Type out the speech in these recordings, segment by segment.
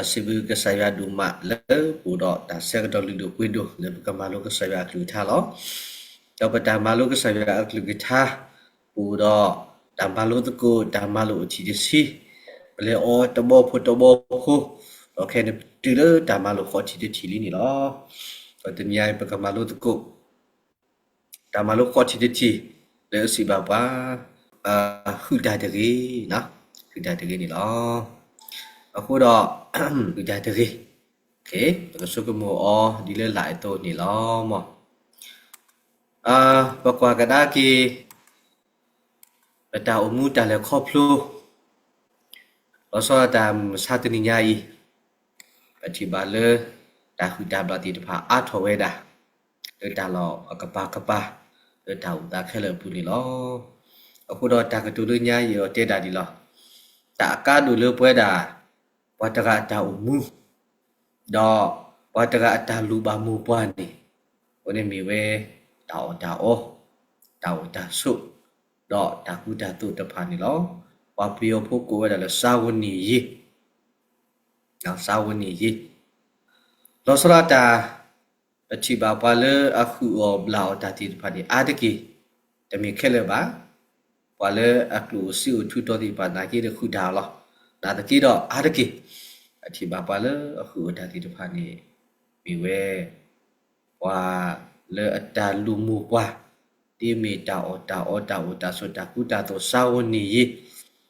ပစံးဘျုးကစၢ်ယွၤဒိၣ်မးလၢပအိၣ်ဒီးတၢ်ဆၢကတီၢ်လုၢ်ဒိၣ်ပှ့ၤဒိၣ်လၢပကမၤလိကစၢ်ယွၤအကလုၢ်ကထါလီၤ. ဒီးပတၢ်မၤလိကစၢ်ယွၤအကလုၢ်ကထါ ပအိၣ်ဒီးတၢ်မၤလိသကိး တၢ်မၤလိအထံၣ်တထံၣ်, ပလဲၤအီၤတဘီဖိတဘီဖိ, ဒီးခဲအံၤန့ၣ်ပတုၤလၢတၢ်မၤလိဃိးထံၣ်တထံၣ်လံန့ၣ်လီၤ. ဒီးတနံၤအံၤပကမၤလိသကိး တၢ်မၤလိဃိးထံၣ်တထံၣ် လၢအစံးဘၣ်ပှၤ ဟုၣ်တၢ်တဂ့ၤ, ဟုၣ်တၢ်တဂ့ၤန့ၣ်လီၤ. အဃိဒီး ဟုၣ်တၢ်တဂ့ၤ, ပကဆိကမိၣ်အီၤဒ်လၢလာ်အသိးန့ၣ်လီၤ. မ် ပကွၢ်ကဒါက့ၤ ပတၢ်အိၣ်မူတၢ်လဲၤခီဖျိ လီၤဆီဒၣ်တၢ်မုၢ်မဆါတနံၤညါအံၤ, ပထံၣ်ဘၣ်လၢ တၢ်ဟုၣ်တၢ်ဘျၣ်သ့ၣ်တဖၣ်အါထီၣ်ဝဲဒၣ် လၢတၢ်လီၢ်အကပၤကပၤ လၢတၢ်အိၣ်သးခဲလၢာ်အပူၤန့ၣ်လီၤ. အဃိဒီးတၢ်ကတိၤလၢညါယအဲၣ်ဒိးတဲဒၣ်ဒ်လီၤ. တၢ်အကါဒိၣ်လၢပဝဲဒၣ် ပှၤတဂၤအတၢ်အိၣ်မူ ဒီးပှၤတဂၤအတၢ်လိၣ်ဘၣ်မိၢ်ပှၢ်န့ၣ် အဝဲန့ၣ်မ့ၢ်ဝဲ တၢ်အီၣ်တၢ်အီ, တၢ်အိၣ်တၢ်ဆိး, ဒီးတၢ်ကူတၢ်သိးတဖၣ်န့ၣ်လီၤ. ပှၤပယီၤဖိကိးဝဲဒၣ်လၢ စားဝတ်နေရေး, စားဝတ်နေရေး. လီၤဆီဒၣ်တၢ် ပထံၣ်ဘၣ်ပှၤလၢအဟုၣ်အီၣ်ဘျၣ်အီၣ်တၢ်သ့ၣ်တဖၣ်န့ၣ် အါတက့ၢ်, တမ့ၢ်ခဲလၢာ်ဘၣ်. ပှၤလၢအကျိၣ်အိၣ်စ့အိၣ်ထူတီသ့ၣ်တဖၣ် နာ်က့ဒီးဟုၣ်တၢ်လီၤ. နာ်သက့ဒီးအါတက့ၢ်, ပထံၣ်ဘၣ်ပှၤလၢအဟုၣ်အီၣ်တၢ်သ့ၣ်တဖၣ်န့ၣ် မ့ၢ်ဝဲ ပှၤလၢအတၢ်လိၣ်မိၢ်ပှၢ် ဒ်မ့ၢ်တၢ်အီၣ်တၢ်အီ တၢ်အိၣ်တၢ်ဆိး တၢ်ကူတၢ်သိး စားဝတ်နေရေး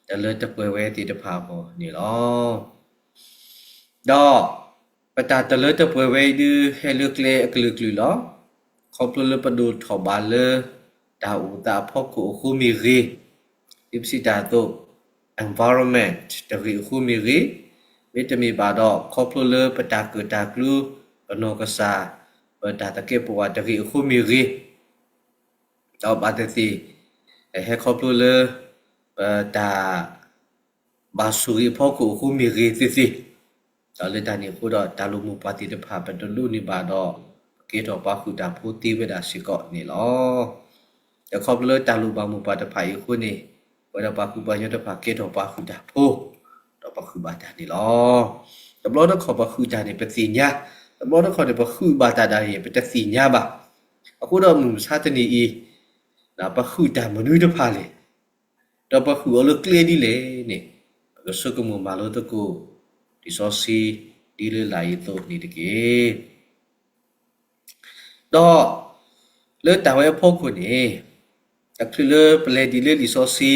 တလၢတပှဲၤဝဲသ့ၣ်တဖၣ်အဂီၢ်န့ၣ်လီၤ. ဒီးပတၢ်တလၢတပှဲၤဝဲအံၤဒုး ဟဲလၢကျဲအကလုာ်ကလုာ်လီၤ. ခီဖျိလၢပဒိၣ်ထီၣ်ဘၣ်လၢ တၢ်အိၣ်သးအဖီခိၣ်အဃိမ့ၢ်ဂ့ၤ, ဒ်ပစံးတၢ်အသိး environment တဂ့ၤအဃိမ့ၢ်ဂ့ၤ, မ့တမ့ၢ်ဘၣ်ဒီး ခီဖျိလၢပတၢ်ကၢၣ်တၢ်ကျူ ပနီၢ်ကစၢ် ပတၢ်သကဲးပဝးတဂ့ၤအဃိမ့ၢ်ဂ့ၤ, ဒီးဘၣ်သ့ၣ်သ့ၣ် ဟဲခီဖျိလၢ ပတၢ် ဘၣ်ဆိၣ်ဂ့ၤအဖီခိၣ်အဃိမ့ၢ်ဂ့ၤသ့ၣ်သ့ၣ်, ဒီးလၢတၢ်န့ၣ်အဃိဒီး တၢ်လိၣ်မိၢ်ပှၢ်သ့ၣ်တဖၣ် ပတဒိးန့ၢ်ဘၣ်ဒီး ပကဲထီၣ်ပှၤဟုၣ်တၢ်ဖိသ့ဝဲဒၣ်စ့ၢ်ကီးန့ၣ်လီၤ. ဒီးခီဖျိလၢတၢ်လိၣ်ဘၣ်မိၢ်ပှၢ်တဖၣ်အံၤအဃိန့ၣ် ပဝဲဒၣ်ပှၤကူပှၤကညီတဖၣ်ကဲထီၣ်ပှၤဟုၣ်တၢ်ဖိ, ဒီးပှၤဟုၣ်ဘၣ်တၢ်န့ၣ်လီၤ. တဘျီတခီၣ်ပဟုၣ်တၢ်န့ၣ် ပသ့ၣ်ညါ, တဘျီတခီၣ်န့ၣ် ပဟုၣ်ဘၣ်တၢ်ဒၣ်အံၤ ပတသ့ၣ်ညါဘၣ်. အဃိဒီးမုၢ်မဆါတနံၤအံၤ ပဟုၣ်တၢ်မနုၤတဖၣ်လဲၣ်. ဒီးပဟုၣ်အီၤလၢကျဲဒ်လဲၣ်န့ၣ် ပကဆိကမိၣ်မၤလိသကိး လံာ်စီဆှံ ဒ်လၢလာ်အံၤအသိးန့ၣ်တက့ၢ်. ဒီးလၢတၢ်ဝဲအဖီခိၣ်န့ၣ် တချုးလၢပလဲၤဒံးလၢလံာ်စီ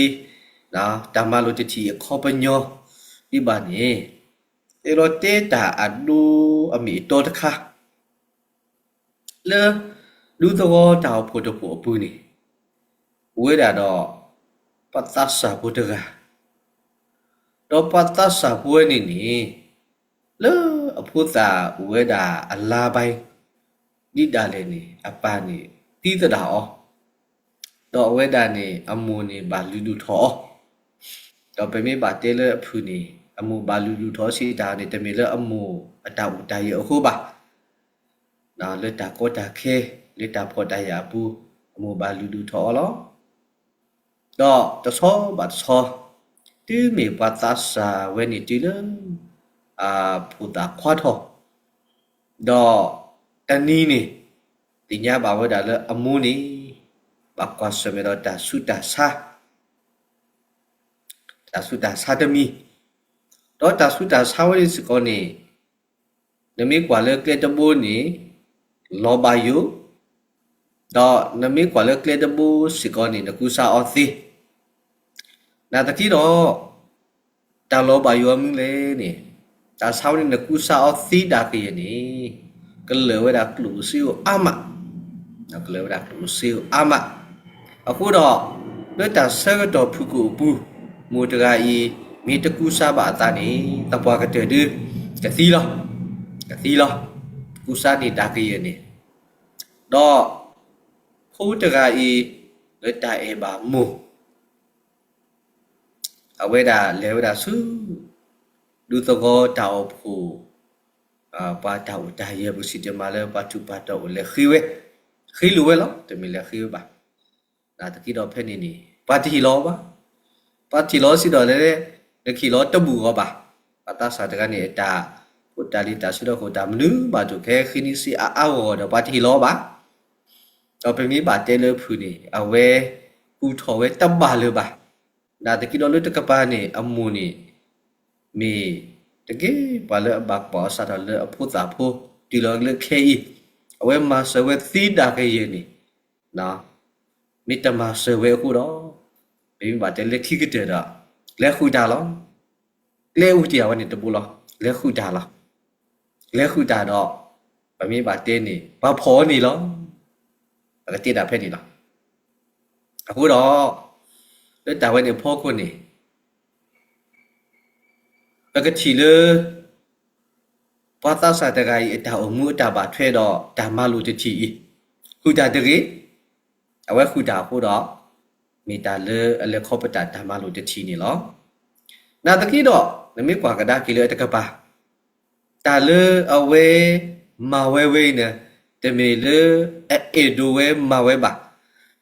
ဆှံ တၢ်မၤလိာ်တထံၣ်အခီပညီဒံးဘၣ်န့ၣ် အဲၣ်ဒိးတဲတၢ်အဒိအမ့ၢ်အတီတခါ လၢဒူသဝီတၢ်အိၣ်ဖှိၣ်တဖှိၣ်အပူၤန့ၣ် အိၣ်ဝဲဒၣ်ဒီး ပှၤသးစၢ်ဖိတဂၤ, ဒီးပှၤသးစၢ်ဖိဝဲန့ၣ်န့ၣ် လၢအဖိသၣ်အိၣ်ဝဲဒၣ်အလါဘၣ် ဒ်ဒၣ်လဲာ်န့ၣ် အပၢ်န့ၣ်သံသဒၣ်အီၤ, ဒီးအဝဲဒၣ်န့ၣ် အမိၢ်န့ၣ်ဘၣ်လုၢ်ဒိၣ်ထီၣ်အီၤ, ဒီးပမ့ၢ်ဘၣ်တဲလၢအဖုၣ်န့ၣ် အမိၢ်ဘၣ်လုၢ်ဒိၣ်ထီၣ်စံးတၢ်န့ၣ် တမ့ၢ်လၢအမိၢ်အတၢ်အိၣ်တၢ်ယၢၤအဃိဘၣ်, လၢတၢ်ကီတၢ်ခဲ လၢတၢ်ဖှီၣ်တၢ်ယာ်အပူၤ အမိၢ်ဘၣ်လုၢ်ဒိၣ်ထီၣ်အီၤလီၤ. ဒီးတဆီဘၣ်တဆီ တုၤမ့ၢ်ပှၤသးစၢ်ဝဲန့ၣ်တုၤလၢ အဖိသၣ်ခွါထီၣ်, ဒီးတနံၤန့ၣ် သ့ၣ်ညါဘၣ်ဝဲဒၣ်လၢအမိၢ်န့ၣ် ဘၣ်ကွၢ်ဆၢၣ်မဲာ်ဒီးတၢ်ဆူးတၢ်ဆါ တၢ်ဆူးတၢ်ဆါတမံၤ, ဒီးတၢ်ဆူးတၢ်ဆါဝဲန့ၣ်စ့ၢ်ကီးန့ၣ် နမ့ၢ်ကွၢ်လၢကျဲတဘိန့ၣ် လီၤဘၣ်ယိၣ်, ဒီးနမ့ၢ်ကွၢ်လၢကျဲတဘိစ့ၢ်ကီးန့ၣ် နကူစါအီၤသ့. နာ်သက့ဒီး တၢ်လီၤဘၣ်ယိၣ်အမနုၤလဲၣ်န့ၣ်, တၢ်ဆါဝဲန့ၣ် နကူစါအီၤသ့ဒၣ်ကယဲၢ်န့ၣ် ကလၢာ်ဝဲဒၣ်ကျိၣ်ဧိၤစ့ဧိၤအါမး, ကလၢာ်ဝဲဒၣ်ကျိၣ်ဧိၤစ့ဧိၤအါမး. အဃိဒီး လၢတၢ်ဆၢကတီၢ်ဖုၣ်ကိာ်အပူၤ မိၢ်တဂၤအံၤ မ့ၢ်တကူစါဘၣ်အသးန့ၣ် သပှၢ်ကတၢၢ်ဒု ကသံလီၤ, ကသံလီၤ, ကူစါန့ၢ်ဒၣ်ကယဲၢ်န့ၣ်, ဒီး ဖိတဂၤအံၤ လၢတၢ်အဲၣ်ဘၣ်မိၢ် အဝဲဒၣ်လဲၤဝဲဒၣ်ဆူ ဒူသဝီတၢ်အိၣ်ဖှိၣ် ပှၤတၢ်အိၣ်တၢ်ယၢၤ ပစံးတမံၤလၢပှၤထူးပှၤတီၤအိၣ် လဲၤဃ့ဝဲ, ဃ့လိာ်ဝဲလီၤ, တမ့ၢ်လဲၤဃ့ဝဲဘၣ်. နာ်သက့ဒီးဖဲန့ၣ်န့ၣ် ပှၤတဟ့ၣ်လီၤဘၣ်, ပှၤတဟ့ၣ်လီၤစ့ၢ်ဒီးလဲၣ်, နကဟ့ၣ်လီၤတဘူၣ်အီၤဘၣ်. ပှၤသးစၢ်တဂၤန့ၣ် အတၢ် ဃိတၢ်လံၤတၢ်ဆၢထီၣ်ဃိတၢ်မနုၤဘၣ်တအိၣ် ခဲဃ့န့ၢ်စ့အါအါဂီၢ်ဂီၢ်ဒီး ပှၤတဟ့ၣ်လီၤဘၣ်. ဒီးပမ့ၢ်ဘၣ်တဲလၢဖုၣ်န့ၣ် အဝဲကူၣ်ထီၣ်ဝဲတဘၣ်လၢၤဘၣ်. နာ်သက့ဒီးလၢတကပၤန့ၣ် အမိၢ်န့ၣ် မ့ၢ်တက့ၢ်ပှၤလၢအဘၣ်ကွၢ်အီၤစးထီၣ်လၢအဖိသၣ်ဖိ တုၤလီၤလၢခဲအံၤ, အဝဲမၤစၢၤဝဲသ့ဒၣ်ကယဲၢ်န့ၣ် မ့ၢ်တမၤစၢၤဝဲအဃိဒီး ပမ့ၢ်ဘၣ်တဲလၢခံကတၢၢ်ဒီး လဲၤဃုာ်တၢ်လီၤ. ကျဲအိၣ်တ့ၢ်အဝဲန့ၣ်တဘိလီၤ. လဲၤဃုာ်တၢ်လီၤ. လဲၤဃုာ်တၢ်ဒီး ပမ့ၢ်ဘၣ်တဲန့ၣ် ပှၤဖီၣ်အီၤန့ၣ်လီၤ. ပကတဲတၢ်ဖဲန့ၣ်လီၤ. အဃိဒီး လၢတၢ်ဝဲန့ၣ်အဖီခိၣ်န့ၣ် ပကထံၣ်လၢ ပှၤသးစၢ်တဂၤအံၤ အတၢ်အိၣ်မူအတၢ်ဘၣ်ထွဲဒီးတၢ်မၤလိာ်တထံၣ်အံၤ, ဃုာ်တၢ်တဂ့ၤ, အဝဲဃုာ်တၢ်အဃိဒီး မ့ၢ်တၢ်လၢအလဲၤခီပတာ်တၢ်မၤလိာ်တထံၣ်န့ၣ်လီၤ. နာ်သက့ဒီး နမ့ၢ်ကွၢ်ကဒါက့ၤလၢအတကပၤ တၢ်လၢအဝဲမၤဝဲဝဲအံၤန့ၣ် တမ့ၢ်လၢအအဲၣ်ဒိးဝဲမၤဝဲဘၣ်,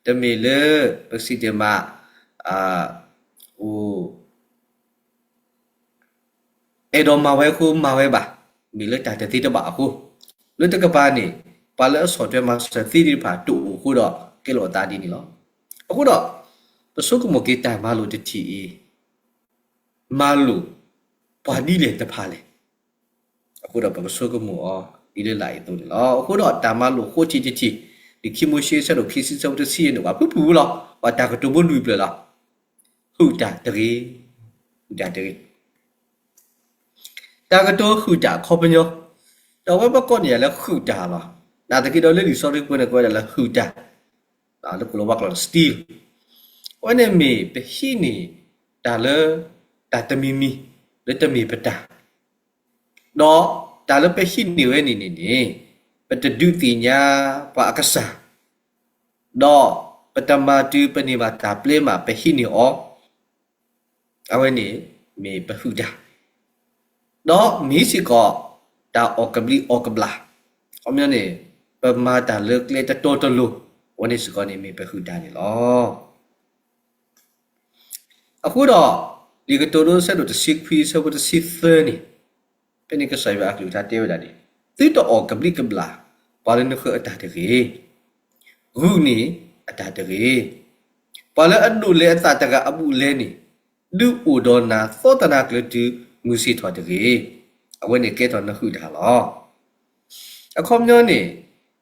တမ့ၢ်လၢပစံးတ့ၢ်မး အဲၣ်ဒိးမၤဝဲအဃိမၤဝဲဘၣ်, မ့ၢ်လၢတၢ်တသ့တဘၣ်အဃိ, လၢတကပၤန့ၣ် ပှၤလၢအဆီၣ်ထွဲမၤစၢၤသ့သ့ၣ်တဖၣ်တအိၣ်အဃိဒီး ကဲလီၤအသးဒ်န့ၣ်လီၤ. အဃိဒီး ပဆိကမိၣ်က့ၤတၢ်မၤလိာ်တထံၣ်အံၤ မၤလိာ်ပှၤဒ်လဲၣ်တဖၣ်လဲၣ်. အဃိဒီးပကဆိကမိၣ်အီၤဒ်လၢလာ်အံၤအသိးန့ၣ်လီၤ. အဃိဒီးတၢ်မၤလိာ်ဃိထံၣ်တထံၣ် လံာ်ခံမိၤၡ့အဆၢဒိၣ်ခံဆံအဆၢဖိတဆံယဲၢ်န့ၣ် ပှၤဖုၣ်ဖုၣ်လီၤ. ပှၤတၢ်ကတိၤဘိလွံၢ်ဖျၢၣ်လီၤ. ဃုာ်တၢ်တဂ့ၤ, ဃုာ်တၢ်တဂ့ၤ. တၢ်ကတိၤဃုာ်တၢ်အခီပညီ, ဒီးအဝဲပကိးန့ၢ်ယၤလၢဃုာ်တၢ်လီၤ. နာ်သက့ဒီးလၢလံာ်စီဆှံပူၤန့ၣ် ကိးဝဲဒၣ်လၢဃုာ်တၢ်, လၢကိၤလၤဝါကျိာ်န့ၣ် steal. အဝဲန့ၣ်မ့ၢ်ပဟံးန့ၢ်တၢ်လၢ တၢ်တမံၤမံၤ လၢတမ့ၢ်ပတၢ် ဒီးတၢ်လၢပဟံးန့ၢ်ဝဲန့ၣ်န့ၣ်န့ၣ် ပတဒုးသ့ၣ်ညါပှၤအကစၢ်, ဒီးပတမၤတုၤပန့ၢ်ဘၣ်တၢ်ပျဲမး ပဟံးန့ၢ်အီၤ, အဝဲန့ၣ်မ့ၢ်ပဟုၣ်တၢ်, ဒီးမ့ၢ်စ့ၢ်ကီး တၢ်အီၣ်ကဘျံးအီၣ်ကဘျၣ်, အခီပညီန့ၣ် ပမၤတၢ်လၢကျဲတတီတလိၤ, အဝဲန့ၣ်စ့ၢ်ကီးန့ၣ်မ့ၢ်ပဟုၣ်တၢ်န့ၣ်လီၤ. အဃိဒီး လံာ်ကတိၤဒိအဆၢဒိၣ်တဆံခွံအဆၢဖိတဆံသၢန့ၣ်, ဖဲန့ၣ်ကစၢ်ယွၤအကလုၢ်ကထါတဲဝဲဒၣ်န့ၣ်, သုတအီၣ်ကဘျံးကဘျၣ် ပှၤလၢနဃၢၤအတၢ်တဂ့ၤ, ဂုာ်န့ၢ်အတၢ်တဂ့ၤ, ပှၤလၢအဒိးလဲအသးတဂၤအဘူးအလဲန့ၣ်, ဒုးအိၣ်ဒီးနၤသီတနၤကျၢၤတုၤမုၢ်ဆ့ၣ်ထီၣ်တဂ့ၤ, အဝဲန့ၣ်ကဲထီၣ်နဟုၣ်တၢ်လီၤ. အခီပညီန့ၣ်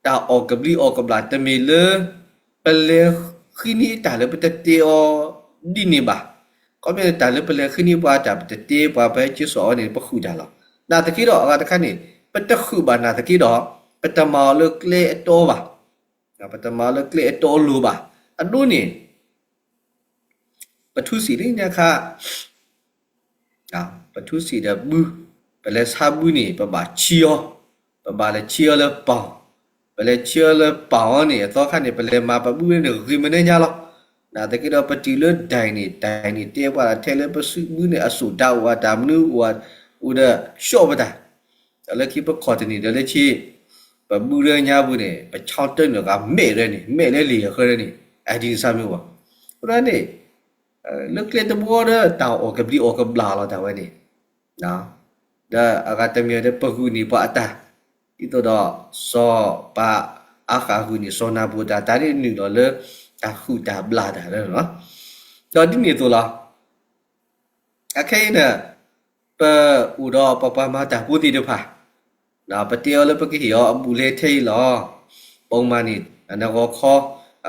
တၢ်အီၣ်ကဘျံးအီၣ်ကဘျၣ်တမ့ၢ်လၢ ပလဲၤဃုန့ၢ်တၢ်လၢပတတဲအီၤဒ်န့ၣ်ဘၣ်. အခီပညီန့ၣ် တၢ်လၢပလဲၤဃုန့ၢ်ပှၤတၢ် ပတတဲပှၤ ပဟဲက့ၤစိာ်အီၤန့ၣ် ပဟုၣ်တၢ်လီၤ. နာ်သက့ဒီး အဂၤတခါန့ၣ် ပတဟုၣ်ဘၣ်နာ်သက့ဒီး ပတမၤအီၤလၢကျဲအတီဘၣ်, ပတမၤအီၤလၢကျဲအတီအလိၤဘၣ်. အဒိန့ၣ် ပထူစံာ်လၢညါခါ ပထူစံာ်ဒီးဘု, ပလဲၤဆါဘုန့ၣ် ပဘၣ်ဆံအီၤ, ပဘၣ်လဲၤဆံအီၤလၢပီၣ်, ပလဲၤဆံအီၤလၢပီၣ်အီၤန့ၣ် အသီခါန့ၣ် ပလဲၤမၤပဘုန့ၣ်ဂ့ၤမနုၤညါလီၤ. နာ်သက့ဒီး ပတုၤလၢဒၣ်အံၤန့ၣ် ဒၣ်အံၤန့ၣ် တဲပှၤထဲလၢပစုဘုန့ၣ် အစိၣ်တၢ်အိၣ်အတၢ်မနုၤအိၣ် အိၣ်ဒီးဆှီၣ်ပတၢ် ဒီးလၢခံပခီၣ်တနံၤဒီးလၢခံ ပဘုလၢညါပူၤန့ၣ် ပဆီတၢနုာ်ဂၤမဲာ်ရဲန့ၣ် မဲာ်လၢလံာ်အဃၢန့ၣ် အဒ်န့ၣ်စၢ်မ့ၢ်ဘၣ်. အဃိန့ၣ် လၢကျဲတဘီဒီးတၢ်အီၣ်ကဘျံးအီၣ်ကဘျၣ်လီၤတၢ်ဝဲန့ၣ် ဒီးအဂၤတမံၤဒီးပဂုာ်န့ၢ်ပှၤအတၢ် ဒ်သိးဒီး စီၤပၤအၤဃးဂုာ်န့ၢ် စီၤနၤဘူၤတၢ် တၢ်န့ၣ်နုာ်လီၤလၢ တၢ်ဟုၣ်တၢ်ဘျၣ်တၢ်လီၤ. ဒီးဒ်န့ၣ်အသိးလီၤ. အခဲအံၤန့ၣ် ပအိၣ်ဒီးပပှၤမၤတၢ်ဖိသ့ၣ်တဖၣ် ပတဲအီၤလၢပကဟ့ၣ်အီၤအဘူးအလဲထဲအံၤလီၤ. ပိာ်မုၣ်န့ၣ် နဂီၤခီ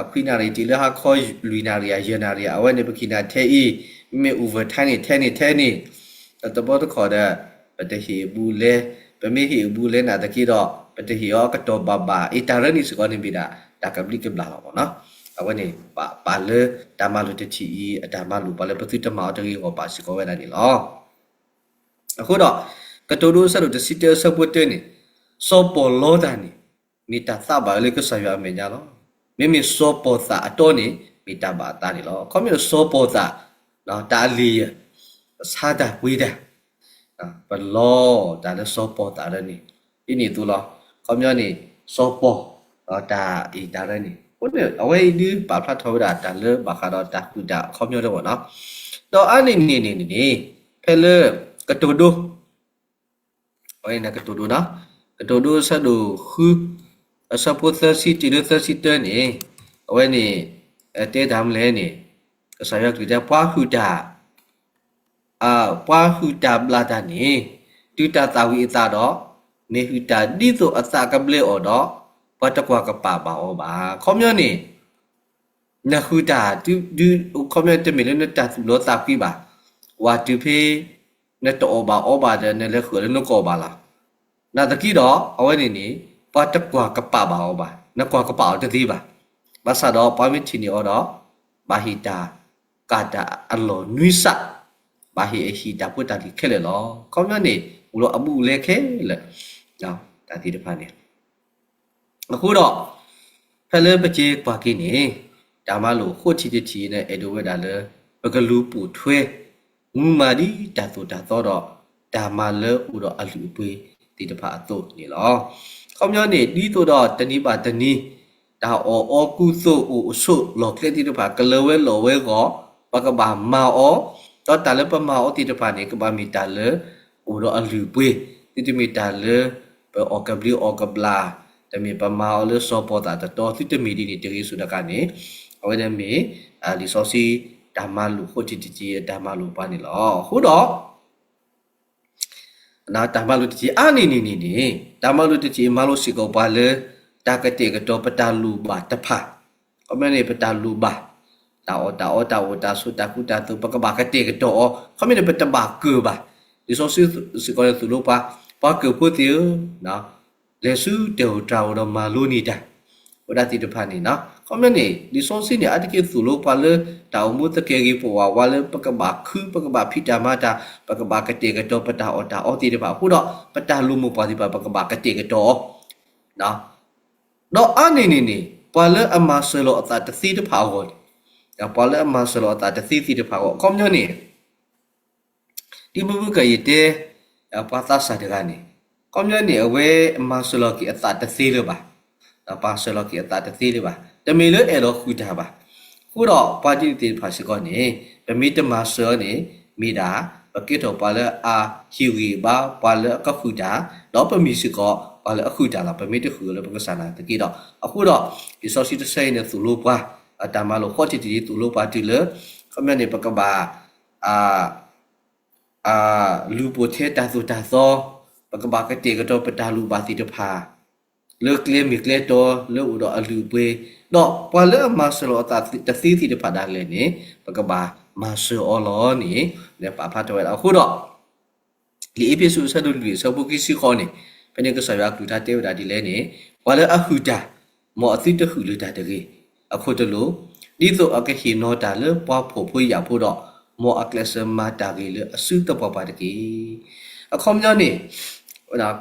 ခွံနၣ်ရံၣ်တုၤလၢဟါခီလွံၢ်နၣ်ရံၣ် ယဲၢ်နၣ်ရံၣ် အဝဲန့ၣ်ပကဟ့ၣ်နၤထဲအံၤ, မ့ၢ် overtime န့ၣ် ထဲန့ၣ်ထဲန့ၣ်, ဒီးတဘျီတခီၣ်ဒီး ပတဟ့ၣ်အဘူးအလဲ, ပမ့ၢ်ဟ့ၣ်အဘူးအလဲနာ်သက့ဒီး ပတဟ့ၣ်အီၤကတီၢ်ဘၣ်ဘၣ် အံၤတၢ်ရၢန့ၣ်စ့ၢ်ကီးန့ၣ်မ့ၢ်ဒၣ် တၢ်ကဘျံးကဘျၣ်လီၤမ့ၢ်နီၤ. အဝဲန့ၣ် ပာ်လၢတၢ်မၤလိာ်တထံၣ်အံၤ အတၢ်မၤလိာ်ပှၤလၢပသုတမၤအီၤတဂ့ၤအဂီၢ်ဘၣ်စ့ၢ်ကီးဝဲဒၣ်န့ၣ်လီၤ. အဃိဒီး ကတိၤဒိအဆၢဒိၣ်တဆံတၢအဆၢဖိတၢန့ၣ်, စီၤပီၣ်လီတၢ်န့ၣ် မ့ၢ်တၢ်သးဘၣ်လၢကစၢ်ယွၤအမဲာ်ညါလီၤ. မ့မ့ၢ်စီၤပီၣ်သးအတီန့ၣ် မ့ၢ်တၢ်ဘၣ်အသးန့ၣ်လီၤ. အခီပညီစီၤပီၣ်သး တၢ်အလံၤယဲၢ် ဆါတၢ်ပှ့ၤတၢ် ပလီတၢ်လၢစီၤပီၣ်သးလၢန့ၣ် ဒ်န့ၣ်အသိးလီၤ. အခီပညီန့ၣ် စီၤပီၣ် တၢ်အံၤတၢ်ရၢန့ၣ် အဃိန့ၣ် အဝဲအံၤဒုးပာ်ဖျါထီၣ်ဝဲဒၣ်တၢ်လၢဘၣ်ဃးဒီးတၢ်ဃုာ်တၢ်အခီပညီတအိၣ်နီၤ. ဒီးအါန့ၢ်န့ၣ်န့ၣ်န့ၣ် ဖဲလၢကတိၤဒိ အဝဲန့ၣ်ကတိၤဒိ, ကတိၤဒိအဆၢဒိၣ်ဃု, အဆၢဖိသၢဆံတုၤလၢသၢဆံတၢန့ၣ်, အဝဲန့ၣ် တဲတၢ်မနုၤလဲၣ်န့ၣ်, ကစၢ်ယွၤကလုၢ်တဲ ပှၤဟုၣ်တၢ် ပှၤဟုၣ်တၢ်ဘျၣ်တၢ်န့ၣ်, တုၤတၢ်သၣ်ဝံၤအသးဒီး, မ့ၢ်ဟုၣ်တၢ်ဒ်သိးအသးကဘျ့အီၤဒီး, ပှၤတကွၢ်ကပာ်ဘၣ်အီၤဘၣ်. ခီပညီန့ၣ် နဟုၣ်တၢ်, ခီပညီတမ့ၢ်လၢနတၢ်သူၣ်လီသးကွံဘၣ်, ဝံၤတုၤဖဲ နတအီၣ်ဘၣ်အီဘၣ်ဒီး နလဲၤဟုၣ်အီၤလၢနကီၢ်ဘၣ်လီၤ. နာ်သက့ဒီး အဝဲန့ၣ်န့ၣ် ပှၤတကွၢ်ကပာ်ဘၣ်အီၤဘၣ်, နကွၢ်ကပာ်အီၤတသ့ဘၣ်. ဘၣ်ဆၣ်ဒီးပှၤမ့ၢ်ထံၣ်န့ၢ်အီၤဒီး ဘၣ်ဟ့ၣ်တၢ်ကၤတၢ်အလီၢ်နွံစး, ဘၣ်ဟ့ၣ်အဟံၣ်တၢ်ဖိတၢ်လံၤခဲလၢာ်လီၤ. ခီပညီန့ၣ် အိၣ်ဒီးအဘူးအလဲခဲလၢာ် တၢ်သ့ၣ်တဖၣ်န့ၣ် အဃိဒီး ဖဲလၢပက့ၤကွၢ်က့ၤန့ၣ်, တၢ်မၤလိာ်ဃိးထံၣ်တထံၣ်န့ၣ် အဲၣ်ဒိးဝဲဒၣ်လၢ ပကလူၤပိာ်ထွဲ မူမၤဒ်တၢ်သိၣ်တၢ်သီဒီး တၢ်မၤလၢအိၣ်ဒီးအလုၢ်အပှ့ၤသ့ၣ်တဖၣ်အသိးန့ၣ်လီၤ. ခီပညီန့ၣ် ဒ်သိးဒီးတနံၤဘၣ်တနံၤ တၢ်အီၣ်အီကူသိးအိၣ်အဆိးလီၢ်ကျဲသ့ၣ်တဖၣ် ကလၢၤဝဲလီၤဝဲအဂီၢ် ပကဘၣ်မၤအီၤ, ဒီးတၢ်လၢပမၤအီၤသ့ၣ်တဖၣ်န့ၣ် ကဘၣ်မ့ၢ်တၢ်လၢ အိၣ်ဒီးအလုၢ်အပှ့ၤ, သုတမ့ၢ်တၢ်လၢ ပအီၣ်ကဘျံးအီၣ်ကဘျၣ်, တမ့ၢ်ပမၤအီၤလၢစီၤပီၤသၣ်တတီ သုတမ့ၢ်ဒ်န့ၣ်တဂ့ၤ စံးတက့ၢ်န့ၣ်, အဝဲန့ၣ်မ့ၢ် လံာ်စီဆှံ တၢ်မၤလိာ်ဃိးထံၣ်တထံၣ် တၢ်မၤလိာ်ပှၤန့ၣ်လီၤ. အဃိဒီး တၢ်မၤလိာ်တထံၣ်အါန့ၢ်န့ၣ်န့ၣ်န့ၣ်, တၢ်မၤလိာ်တထံၣ်မၤလိာ်စ့ၢ်ကီးပှၤလၢ တၢ်ကတဲာ်ကတီၤပတၢ်လိၣ်ဘၣ်တဖၣ်, ခီပညီန့ၣ် ပတၢ်လိၣ်ဘၣ်, တၢ်အီၣ်တၢ်အီ တၢ်အိၣ်တၢ်ဆိး တၢ်ဃူတၢ်သိး ပကဘၣ်ကတဲာ်ကတီၤအီၤ, ခီပညီန့ၣ် ပတဘၣ်ကၢၢ်ဘၣ်. လံာ်စီဆှံစ့ၢ်ကီးန့ၣ်သိၣ်လိပှၤ, ပှၤကၢၢ်ဖိသ့ၣ်ဧၢ, လဲၤဆူတၢ်အိၣ်တၢ်အိၣ်ဒီးမၤလိန့ၢ်တၢ်, ဝဲဒၣ်သ့ၣ်တဖၣ်န့ၣ်, ခီပညီန့ၣ် လံာ်စီဆှံန့ၣ် အါတက့ၢ်သိၣ်လိပှၤလၢ တၢ်အိၣ်မူသကဲးဂ့ၤပဝးဝါလၢ ပကဘၣ်ခု ပကဘၣ်ဖံးတၢ်မၤတၢ်, ပကဘၣ်ကတဲာ်ကတီၤပတၢ်အီၣ်တၢ်အီသ့ၣ်တဖၣ်အဃိဒီး ပတၢ်လိၣ်မိၢ်ပှၢ်သ့ၣ်တဖၣ် ပကဘၣ်ကတဲာ်ကတီၤအီၤ ဒီးအါန့ၢ်န့ၣ်န့ၣ် ပှၤလၢအမၤစၢၤလီၤအသးတသ့တဖၣ်အဂီၢ်န့ၣ်, ပှၤလၢအမၤစၢၤလီၤအသးတသ့သ့ၣ်တဖၣ်အဂီၢ် ခီပညီန့ၣ် ဒ်မုၢ်မုၢ်ကယတဲ ပှၤသးစၢ်တဂၤန့ၣ်, ခီပညီန့ၣ် အဝဲမၤစၢၤလီၤက့ၤအသးတသ့လၢၤဘၣ်, ပှၤစၢၤလီၤက့ၤအသးတသ့လၢၤဘၣ်, တမ့ၢ်လၢအဲၣ်ဒိးဃုာ်တၢ်ဘၣ်. အဃိဒီးပှၤဒ်န့ၣ်သ့ၣ်တဖၣ်စ့ၢ်ကီးန့ၣ် ပမ့ၢ်တမၤစၢၤအီၤန့ၣ် မ့ၢ်ဒၣ် ပကဲထီၣ်ပှၤလၢအဟ့ၣ်ဂံၢ်ဘါ ပှၤလၢအကဃုာ်တၢ်, ဒီးပမ့ၢ်စ့ၢ်ကီး ပှၤလၢအဃုာ်တၢ်လီၤ. ပမ့ၢ်တဃုာ်လၢပကစၢ်နာ်သက့ဒီး, အဃိဒီး လံာ်စီဆှံတဆၢအံၤန့ၣ် သိၣ်လိပှၤ, တၢ်မၤလိာ်ဃိးထံၣ်တထံၣ် သိၣ်လိပှၤတုၤလၢ ခီပညီန့ၣ် ပကဘၣ် လူၤပိာ်ထွဲတၢ်သိၣ်တၢ်သီ, ပကဘၣ်ကတဲာ်ကတီၤပတၢ်လိၣ်ဘၣ်သ့ၣ်တဖၣ် လၢကျဲမ့ၢ်ကျဲတီ လၢအိၣ်ဒီးအလုၢ်အပှ့ၤ, ဒီးပှၤလၢအမၤစၢၤလီၤအသးတသ့သ့ၣ်တဖၣ်ဒၣ်လဲာ်န့ၣ် ပကဘၣ်မၤစၢၤအီၤလီၤန့ၣ် ပာ်ဖျါထီၣ်ဝဲဒၣ်အဃိဒီး လံာ်အ့းဖ့းစူးအဆၢဒိၣ်လွံၢ် အဆၢဖိခံဆံဃိးန့ၣ်, ဖဲန့ၣ်ကစၢ်ယွၤအကလုၢ်ကထါတဲဝဲဒၣ်ဒ်လဲၣ်န့ၣ်, ပှၤလၢအဟုၣ်တၢ်, မ်အသုတဟုၣ်လၢၤတၢ်တဂ့ၤ. အခိၣ်တလိာ်, ဒ်သိးအကဟ့ၣ်နီၤတၢ်လၢပှၤဖှီၣ်ဖိယာ်ဖိဒီး, မ်အကျဲးစၢးမၤတၢ်ဂ့ၤလၢအစုသပှၢ်ပှၢ်တက့ၢ်. အခီပညီန့ၣ်,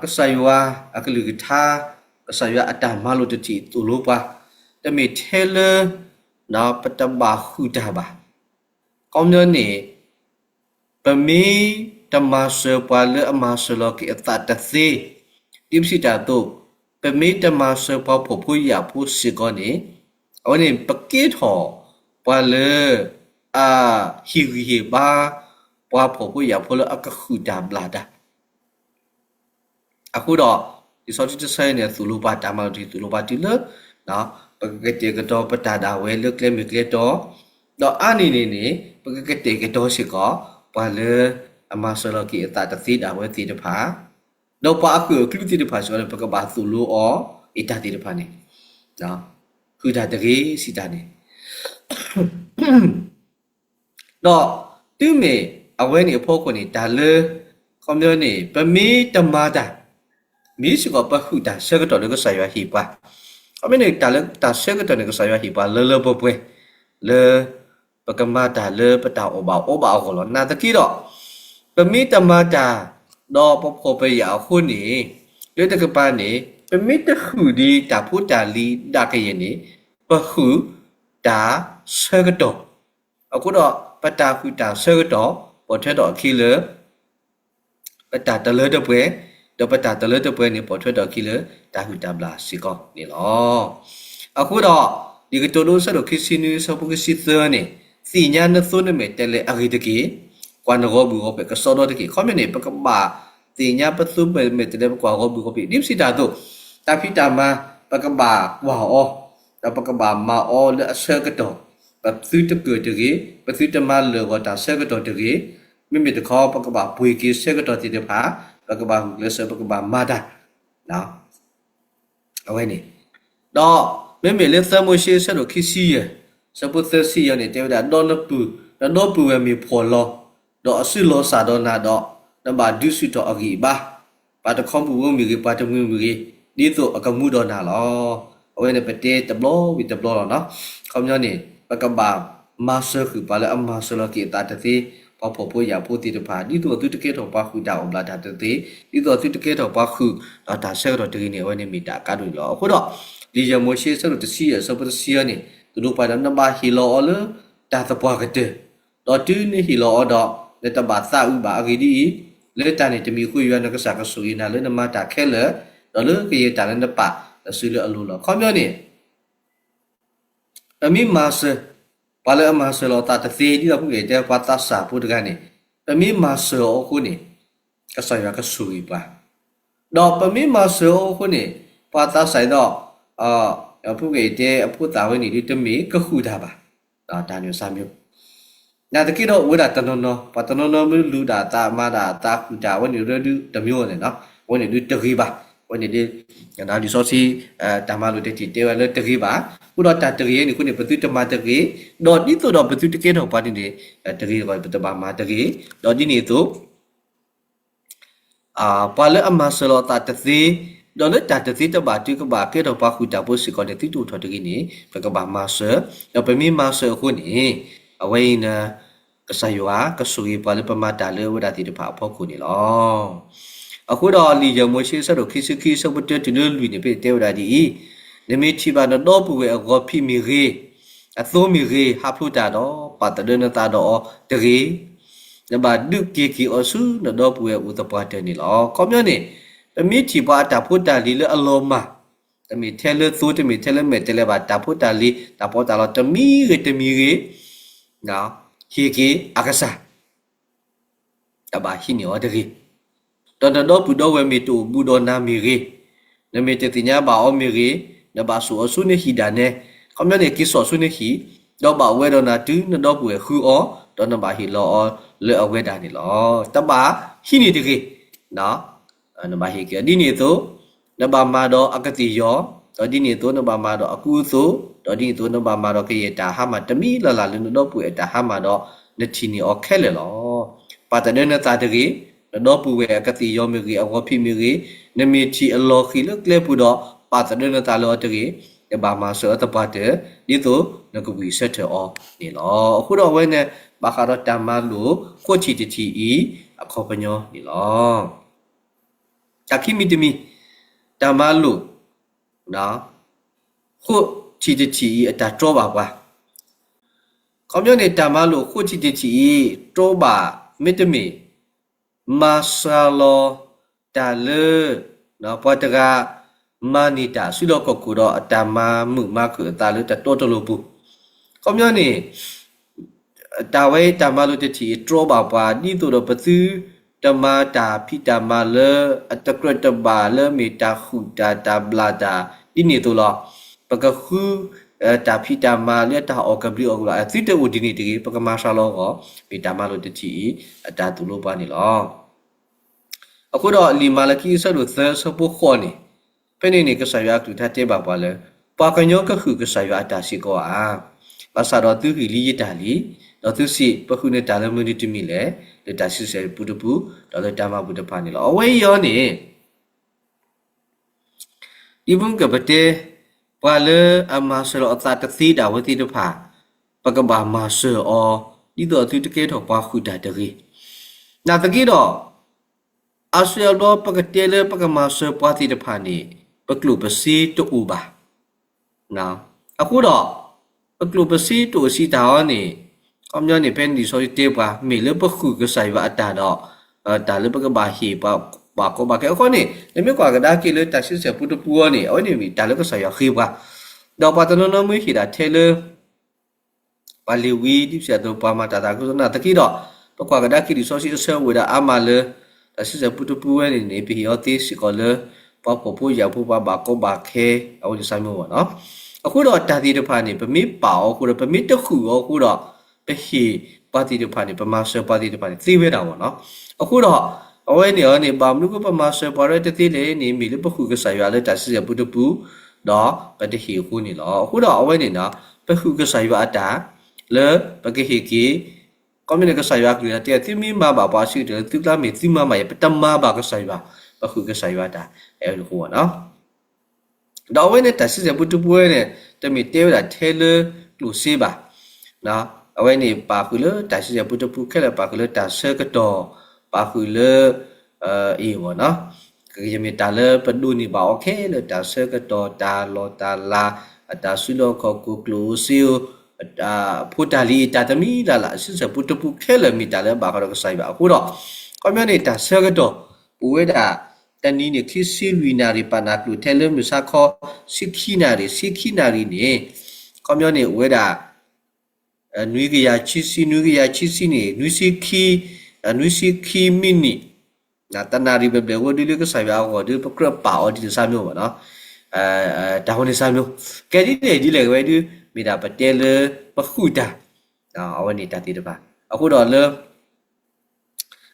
ကစၢ်ယွၤအကလုၢ်ကထါ, ကစၢ်ယွၤအတၢ်မၤလိာ်တထံၣ်သိၣ်လိပှၤ, တမ့ၢ်ထဲလၢ ပတဘၣ်ဟုၣ်တၢ်ဘၣ်. အခီပညီန့ၣ် ပမ့ၢ်တမၤစၢၤပှၤလၢအမၤစၢၤလီၤက့ၤအသးတသ့, ဒ်ပစံးတၢ်အသိး, ပမ့ၢ်တမၤစၢၤပှၤဖှီၣ်ဖိယာ်ဖိစ့ၢ်ကီးန့ၣ်, အဝဲန့ၣ် ပကဲထီၣ်ပှၤလၢ အဟ့ၣ်ဂံၢ်ဟ့ၣ်ဘါ ပှၤဖှီၣ်ဖိယာ်ဖိလၢအကဟုၣ်တၢ်ဘျၣ်တၢ် အဃိဒီး လံာ်စီဆှံတဆၢအံၤန့ၣ် သိၣ်လိပှၤတၢ်မၤလိာ်တထံၣ် သိၣ်လိပှၤတုၤလၢ ပကကတဲာ်ကတီၤပတၢ်ဒၣ်ဝဲလၢကျဲမ့ၢ်ကျဲတီ, ဒီးအါန့ၢ်န့ၣ်န့ၣ် ပကကတဲာ်ကတီၤစ့ၢ်ကီး ပှၤလၢအမၤစၢၤလီၤက့ၤအသးတသ့ဒၣ်ဝဲသ့ၣ်တဖၣ်, ဒီးပှၤအဃၢၤအကျူသ့ၣ်တဖၣ်စ့ၢ်ကီးန့ၣ် ပကဘၣ်သိၣ်လိအီၤ အံၤတၢ်သ့ၣ်တဖၣ်န့ၣ် ဃုာ်တၢ်တဂ့ၤ စံးတၢ်န့ၣ် ဒီးတုၤမ့ၢ်အဝဲန့ၣ်အဖီခိၣ်န့ၣ် တၢ်လၢ ခီပညီန့ၣ် ပမ့ၢ်တမၤတၢ် မ့ၢ်စ့ၢ်ကီးပဟုၣ်တၢ်ဆၢကတီၢ်လၢကစၢ်ယွၤဟ့ၣ်ပှၤ, ခီပညီန့ၣ် တၢ်လၢတၢ်ဆၢကတီၢ်န့ၣ် ကစၢ်ယွၤဟ့ၣ်ပှၤလၢလၢပှဲၤပှဲၤ လၢ ပကမၤတၢ်လၢပတၢ်အီၣ်ဘၣ်အီဘၣ်အဂီၢ်လီၤ. နာ်သက့ဒီး ပမ့ၢ်တမၤတၢ် ဒီးပဖှီၣ်ပယာ်အဃိန့ၣ် လၢတကပၤန့ၣ် ပမ့ၢ်တဃုာ်ဒံးတၢ်ဖိတၢ်လံၤဒၣ်ကယဲၢ်န့ၣ် ပဟုၣ်တၢ်ဆၢကတီၢ်, အဃိဒီး ပတၢ်ဟုၣ်တၢ်ဆၢကတီၢ် ပိာ်ထွဲထီၣ်အခံလၢ ပတၢ်တလၢတပှဲၤ, ဒီးပတၢ်တလၢတပှဲၤန့ၣ် ပိာ်ထွဲထီၣ်အခံလၢတၢ်ဟုၣ်တၢ်ဘျၣ်စ့ၢ်ကီးန့ၣ်လီၤ. အဃိဒီး လံာ်ကတိၤဒိအဆၢဒိၣ်ခံဆံနွံ အဆၢဖိခံဆံသၢန့ၣ်, သ့ၣ်ညါနသိနမဲာ်တဲးလဲးအဂ့ၢ်တက့ၢ်. ကွၢ်နဂီၤဘုၣ်ဂီၤဖှဲးကစီဒီတက့ၢ်. ခီပညီန့ၣ် ပကဘၣ် သ့ၣ်ညါပသိမဲာ်တဲးလဲး ပကွၢ်ဂီၤဘုၣ်ဂီၤဖံး ဒ်ပစံးတၢ်အသိး, တၢ်ဖံးတၢ်မၤ ပကဘၣ်ကွၢ်အီၤ, ဒီးပကဘၣ်မၤအီၤလၢအဆၢကတီၢ်, ပသုတကၢၢ်တဂ့ၤ, ပသုတမၤလၢာ်ဂီၤတၢ်ဆၢကတီၢ်တဂ့ၤ, မ့မ့ၢ်တခီ ပကဘၣ်ပှ့ၤက့ၤဆၢကတီၢ်သ့ၣ်တဖၣ်, ပကဘၣ်ဂုာ်ကျဲးစၢး ပကဘၣ်မၤတၢ် အဝဲန့ၣ်, ဒီးမ့မ့ၢ်လၢသၢမိၤၡ့ အဆၢဒိၣ်ခံဆံယဲၢ် အဆၢဖိသၢဆံယဲၢ်န့ၣ် တဲဝဲဒၣ်, ဒီးနပုၢ်, နဒီပုၢ်ဝဲၢ်မ့ၢ်ဖှီၣ်လီၤ, ဒီးအစုလီၤစၢ်ဒီးနၤဒီး, နဘၣ်ဒုးဆူၣ်ထီၣ်အဂံၢ်အဘါ, ပှၤတခီမုၢ်ဝဲမ့ၢ်ဂ့ၤ, ပှၤတမှံၤမ့ၢ်ဂ့ၤ, ဒ်သိးအကမူဒီးနၤလီၤ. အဝဲန့ၣ်ပတဲတဘျီဝံၤတဘျီလီၤနီၤ. ခီပညီန့ၣ် ပကဘၣ်မၤစၢၤဃုာ်ပှၤလၢအမၤစၢၤလီၤက့ၤအသးတသ့, ပှၤဖှီၣ်ဖိယာ်ဖိသ့ၣ်တဖၣ်, ဒ်သိးသုတကဲထီၣ်ပှၤဃုာ်တၢ်အီၣ်ဘျးတၢ်တသ့, ဒ်သိးသုတကဲထီၣ်ပှၤဃုာ်ဒီးတၢ်ဆၢကတီၢ်တဂ့ၤန့ၣ် အဝဲန့ၣ်မ့ၢ်တၢ်အကါဒိၣ်န့ၣ်လီၤ. အဃိဒီး လံာ်ယဲၢ်မိၤၡ့ အဆၢဒိၣ်တဆံယဲၢ် အဆၢဖိတဆံအံၤန့ၣ် သိၣ်လိပှၤဒီး နဘၣ်ဟ့ၣ်လီၤအီၤလၢတၢ်သပှၢ်ကတၢၢ်, ဒီးတုၤနဟ့ၣ်လီၤအီၤဒီး နတဘၣ်သးအုးဘၣ်. အဂ့ၢ်ဒ်အံၤ, လၢတၢ်န့ၣ်တမံၤအဃိ ယွၤနကစၢ်ကဆိၣ်ဂ့ၤနၤလၢနမၤတၢ်ခဲလၢာ်, ဒီးလၢကယဲၢ်တၢ်လၢနပာ်တစုလၢအလိၤလီၤ. ခီပညီန့ၣ် ပမ့ၢ်မၤစၢၤ ပှၤလၢအမၤစၢၤလီၤအသးတသ့ ဒ်သိးဖုက့ၤတဲ ပှၤသးစၢ်ဖိတဂၤန့ၣ်, ပမ့ၢ်မၤစၢၤအီၤအဃိန့ၣ် ကစၢ်ယွၤကဆိၣ်ဂ့ၤပှၤ, ဒီးပမ့ၢ်မၤစၢၤအီၤအဃိန့ၣ် ပှၤသးစၢ်အံၤဒီး ဖုက့ၤတဲအဖိသၣ်ဝဲန့ၣ်ဒုး တမ့ၢ်ကဃုာ်တၢ်ဘၣ်. တၢ်န့ၣ်စၢ်မံၤ နာ်သက့ဒီး အိၣ်ဝဲဒၣ်တနီၤနီၤ, ပှၤတနီၤနီၤမ့ၢ်လူၤဒၣ်အသး မၤဒၣ်အသး ဃုာ်တၢ်ဝဲန့ၣ်ရၢဒုးတမံၤန့ၣ်နီၤ, အဝဲန့ၣ်ဒုးတဂ့ၤဘၣ်. အဝဲန့ၣ်ဒုး လံာ်စီဆှံ တၢ်မၤလိာ်တထံၣ်တဲဝဲလၢတဂ့ၤဘၣ်. အဃိဒီးတၢ်တဂ့ၤန့ၣ်အဃိန့ၣ် ပသုတမၤတဂ့ၤ, ဒီးဒ်သိးဒီးပသုတကဲထီၣ်ပှၤန့ၣ်န့ၣ် တဂ့ၤအဂီၢ် ပတဘၣ်မၤတဂ့ၤ, ဒီးဒ်န့ၣ်အသိး ပှၤလၢအမၤစၢၤလီၤအသးတသ့, ဒီးလၢတၢ်တသ့တဘၣ်တုၤကဘၣ်ကဲထီၣ်ပှၤဃုာ်တၢ်ဖိစ့ၢ်ကီးန့ၣ် သုတအိၣ်ထီၣ်တဂ့ၤန့ၣ် ပကဘၣ်မၤစၢၤ, ဒီးပမ့ၢ်မၤစၢၤအဃိန့ၣ် အဝဲအံၤန့ၣ် ကစၢ်ယွၤကဆိၣ်ဂ့ၤပှၤလၢပမၤတၢ်လၢအဝဲဒၣ်သ့ၣ်တဖၣ်အဖီခိၣ်န့ၣ်လီၤ. အဃိဒီးလံာ်ယဲၢ်မိၤၡ့ အဆၢဒိၣ်ခံဆံခံ အဆၢဖိတၢတုၤလၢလွံၢ်န့ၣ် ဖဲန့ၣ်တဲဝဲဒၣ်ဒ်အံၤ, နမ့ၢ်ထံၣ်ဘၣ်နဒီပုၢ်ဝဲၢ်အဂီၤဖံးမ့ၢ်ဂ့ၤ, အသိမ့ၢ်ဂ့ၤ ဟးဖျိးတၢ်ဒီး ပာ်သဒၢနသးဒီးအီၤတဂ့ၤ. နဘၣ်ဒုးက့ၤက့ၤအီၤဆူနဒီပုၢ်ဝဲၢ်အအိၣ်သပှၢ်တၢၢ်န့ၣ်လီၤ. ခီပညီန့ၣ် ပမ့ၢ်ထံၣ်ပှၤအတၢ်ဖိတၢ်လံၤလၢအလီၤမၢ်, တမ့ၢ်ထဲလၢသိ တမ့ၢ်ထဲလၢမဲာ်တဲးလဲးဘၣ် တၢ်ဖိတၢ်လံၤ တၢ်ပီးတၢ်လီ တမံၤဂ့ၤတမံၤဂ့ၤ, ဟ့ၣ်က့ၤအကစၢ် တဘၣ်ဟံးန့ၢ်အီၤတဂ့ၤ. ဒီးနဒီပုၢ်ဒီဝဲၢ်မ့ၢ်တအိၣ်ဘူးဒီးနၤမ့ၢ်ဂ့ၤ, နမ့ၢ်တသ့ၣ်ညါဘၣ်အီၤမ့ၢ်ဂ့ၤ, နဘၣ်စိာ်အီၤဆူနဟံၣ်ဒၣ်နဲ, ခီပညီန့ၣ် က့ၤစိာ်ဆူနဟံၣ်, ဒီးဘၣ်ဝဲဒီးနၤတုၤနဒီပုၢ်ဝဲၢ်ဃုအီၤ, ဒီးနဘၣ်ဟ့ၣ်လီၤအီၤလၢအဝဲဒၣ်န့ၣ်လီၤ. တဘၣ်ဟံးန့ၢ်တဂ့ၤ. နဘၣ်ဟ့ၣ်က့ၤအီၤ ဒ်န့ၣ်အသိး နဘၣ်မၤဒီးအကသ့ၣ်ယီၤ, ဒီးဒ်န့ၣ်အသိး နဘၣ်မၤဒီးအကူအသိး, ဒီးဒ်န့ၣ်အသိး နဘၣ်မၤဒီးကယဲၢ်တၢ်ဟါမၢ်တမံၤလၢ်လၢ်လၢနဒီပုၢ်ဝဲၢ်အတၢ်ဟါမၢ်ဒီး နထံၣ်န့ၢ်အီၤခဲလၢာ်လီၤ. ပာ်သဒၢနသးတဂ့ၤ, နဒီပုၢ်ဝဲၢ်အကသ့ၣ်ယီၤမ့ၢ်ဂ့ၤ, အဂီၤဖံးမ့ၢ်ဂ့ၤ, နမ့ၢ်ထံၣ်အလီၢ်ဃံၤလၢကျဲပူၤဒီး ပာ်သဒၢနသးလၢအီၤတဂ့ၤ, နဘၣ်မၤစၢၤအီၤသပှၢ်တၢၢ် ဒ်သိးနကဝံၣ်ဆၢထၢၣ်အီၤန့ၣ်လီၤ. အဃိဒီးအဝဲန့ၣ် ဘၣ်ဃးဒီးတၢ်မၤလိာ်ဃိးထံၣ်တထံၣ်အံၤ အခီပညီန့ၣ်လီၤ. တၢ်ခံမံၤတမံၤ, တၢ်မၤလိာ် ဃိးထံၣ်တထံၣ်အံၤ အတၢ်တြီဘၣ်ပှၤ. ခီပညီန့ၣ် တၢ်မၤလိာ်ဃိးထံၣ်တထံၣ်အံၤ တြီဘၣ် မ့တမ့ၢ် မၤစှၤလီၤတၢ်လၢ ပှၤတဂၤမၤန့ၢ်တၢ်စုလီၢ်ခီၣ်ခိၣ်ဒီး အတၢ်မၤမုာ်မၤခုၣ်အသးလၢတၢ်တီတလိၤပူၤ. ခီပညီန့ၣ် တၢ်ဝဲတၢ်မၤလိာ်တထံၣ်အံၤ တြီဘၣ်ပှၤ ဒ်သိးဒီးပသုတမၤတၢ်ဖံးတၢ်မၤလၢအတကြၢးတဘၣ်လၢမ့ၢ်တၢ်ဃုာ်တၢ် တၢ်ဘျၣ်တၢ် ဒ်န့ၣ်အသိးလီၤ. ပကဃု တၢ်ဖံးတၢ်မၤလၢတၢ်အီၣ်ကဘျံးအီၣ်ကဘျၣ် သုတအိၣ်ဒ်န့ၣ်တဂ့ၤ, ပကမၤစှၤလီၤအဂီၢ် မ့ၢ်တၢ်မၤလိာ်တထံၣ်အံၤ အတၢ်သိၣ်လိပှၤန့ၣ်လီၤ. အဃိဒီးလံာ်မၤလကံအဆၢဒိၣ်သၢအဆၢဖိဃိးန့ၣ်, ဖဲန့ၣ်န့ၣ် ကစၢ်ယွၤအကလုၢ်ကထါတဲဘၣ်ပှၤလၢ ပှၤကညီကဃုာ်ကစၢ်ယွၤအတၢ်စ့ၢ်ကီးဧါ. ဘၣ်ဆၣ်ဒီးသုဂံၢ်လံယတၢ်လံ, ဒီးသုစံး ပဃုာ်နတၢ်လၢမနုၤတမံၤလဲၣ်, လၢတၢ်ဆံဆဲၣ်ပူတပူ, ဒီးလၢတၢ်မၤဘူၣ်တဖၣ်န့ၣ်လီၤ. အဝဲအံၤအီၤန့ၣ် ဒ်မုၢ်ကပတဲ ပှၤလၢအမၤစၢၤလီၤအသးတသ့ဒၣ်ဝဲသ့ၣ်တဖၣ်, ပကဘၣ်မၤစၢၤအီၤ ဒ်သိးအသုတကဲထီၣ်ပှၤဃုာ်တၢ်တဂ့ၤ. နာ်သက့ဒီး အါစုအါဘျီပကတဲလၢပကမၤစၢၤပှၤသ့ၣ်တဖၣ်န့ၣ် ပကျိၣ်ပစ့တအိၣ်ဘၣ်. အဃိဒီး ပကျိၣ်ပစ့တအိၣ်စံးတၢ်အီၤန့ၣ် ခီပညီန့ၣ် ဖဲလံာ်စီဆှံတဲပှၤ မ့ၢ်လၢပဃုာ်ကစၢ်ယွၤအတၢ်ဒီး တၢ်လၢပကဘၣ်ဟ့ၣ်ပှၤဘၣ်ကီဘၣ်ခဲအဃိန့ၣ် နမ့ၢ်ကွၢ်ကဒါက့ၤလၢတၢ်ဆံဆဲၣ်ပူတပူအီၤန့ၣ် အဝဲန့ၣ်မ့ၢ်တၢ်လၢကစၢ်ယွၤဃ့ပှၤ, ဒီးပှၤတနီၤနီၤမ့ၢ်ဟ့ၣ်ဒၣ်ထဲလၢ ပှၤလ့ၤဝံ ဒ်ပစံးအသိး ပှၤမၤတၢ်သးခုကစီၣ်နာ်သက့ဒီး ပကွၢ်ကဒါက့ၤလံာ်စီဆှံအဆၢအိၣ်ဝဲဒၣ်အါမးလၢ တၢ်စံးဆၢပူတပူဝဲန့ၣ်န့ၣ် ပဟ့ၣ်အီၤသ့စ့ၢ်ကီးလၢ ပှၤဖှီၣ်ဖိယာ်ဖိ ပှၤဘၣ်ကီဘၣ်ခဲ အဝဲန့ၣ်စၢ်မ့ၢ်ဝဲနီၤ. အဃိဒီးတၢ်သ့ၣ်တဖၣ်န့ၣ် ပမ့ၢ်ပာ်အီၤအဃိဒီး ပမ့ၢ်တဃုာ်အီၤအဃိဒီး ပဟ့ၣ်ပှၤသ့ၣ်တဖၣ်န့ၣ် ပမၤစၢၤပှၤသ့ၣ်တဖၣ်န့ၣ် သ့ဝဲဒၣ်မ့ၢ်နီၤ. အဃိဒီး အဝဲန့ၣ်အီၤန့ၣ် ဘၣ်မနုၤဃိပမၤစၢၤပှၤရဲတသ့လဲၣ်န့ၣ် မ့ၢ်လၢပဃုာ်ကစၢ်ယွၤလၢတၢ်စံးဆၢပူတပူ ဒီးပတဟ့ၣ်အဃိန့ၣ်လီၤ. အဃိဒီးအဝဲန့ၣ်နီၤ ပဃုာ်ကစၢ်ယွၤအတၢ် လၢပကဟ့ၣ်က့ၤ ခီပညီန့ၣ် ကစၢ်ယွၤအကလုၢ်တဲ သုမ့ၢ်မၤဘၣ်ပှၤအစုကတၢၢ်လၢသုကျါ မ့ၢ်သုမၤမၤယဲ ပတမၤဘၣ်ကစၢ်ယွၤ, ပဃုာ်ကစၢ်ယွၤတၢ် အဲၣ်ဒိၣ်ဃိဝဲနီၤ. ဒီးအဝဲန့ၣ်တၢ်စံးဆၢပူတပူဝဲန့ၣ် တမ့ၢ်တဲဝဲဒၣ်ထဲလၢကျိၣ်စ့ဘၣ်. အဝဲန့ၣ်ပာ်ဃုာ်လၢတၢ်စံးဆၢပူတပူခဲလၢာ် ပာ်ဃုာ်လၢတၢ်ဆၢကတီၢ်, ပာ်ဃုာ်လၢ အ့ၣ်ဝဲနီၤ ကယမ့ၢ်တၢ်လၢပဒိးန့ၢ်ဘၣ်အီၤခဲလၢာ် တၢ်ဆၢကတီၢ် တၢ်လီၢ်တၢ်လၤ အတၢ်စုလီၢ်ခီၣ်ခိၣ် ကျိၣ်ဧိၤစ့ဧိၤ အဖိတၢ်လံၤအတၢ်တမံၤလၢ်လၢ် စံးဆၢပူတပူခဲလၢာ်မ့ၢ်တၢ်လၢအဘၣ်ဃးဒီးကစၢ်ယွၤအဃိဒီး ခီပညီန့ၣ် တၢ်ဆၢကတီၢ် အိၣ်ဝဲဒၣ် တနံၤန့ၣ် ခံဆံလွံၢ်နၣ်ရံၣ် ပာ်နၢ်ကျိၣ်ထဲလၢမုၢ်ဆါခီ ဆံခံနၣ်ရံၣ် ဆံခံနၣ်ရံၣ်န့ၣ် ခီပညီန့ၣ် အိၣ်ဝဲဒၣ် နွံကယၤခံဆံ နွံကယၤခံဆံန့ၣ် နွံဆံခံ နွံဆံခံမံးနံး တနၣ်ရံၣ်ဘျဲၣ်ဘျဲၣ်ဝဲဒ်လၢကစၢ်ယွၤအဂီၢ်ဒီး ပကြၢးပာ်အီၤဒ်န့ၣ်စၢ်မ့ၢ်ဝဲနီၤ. တၢ်ဝဲန့ၣ်စၢ်မ့ၢ် ကဲဒ်န့ၣ်ဒ်လဲၣ်ဝဲဒုး မ့ၢ်ဒၣ်ပတဲလၢပဃုာ်တၢ် အဝဲန့ၣ်တၢ်သ့ၣ်တဖၣ် အဃိဒီးလၢ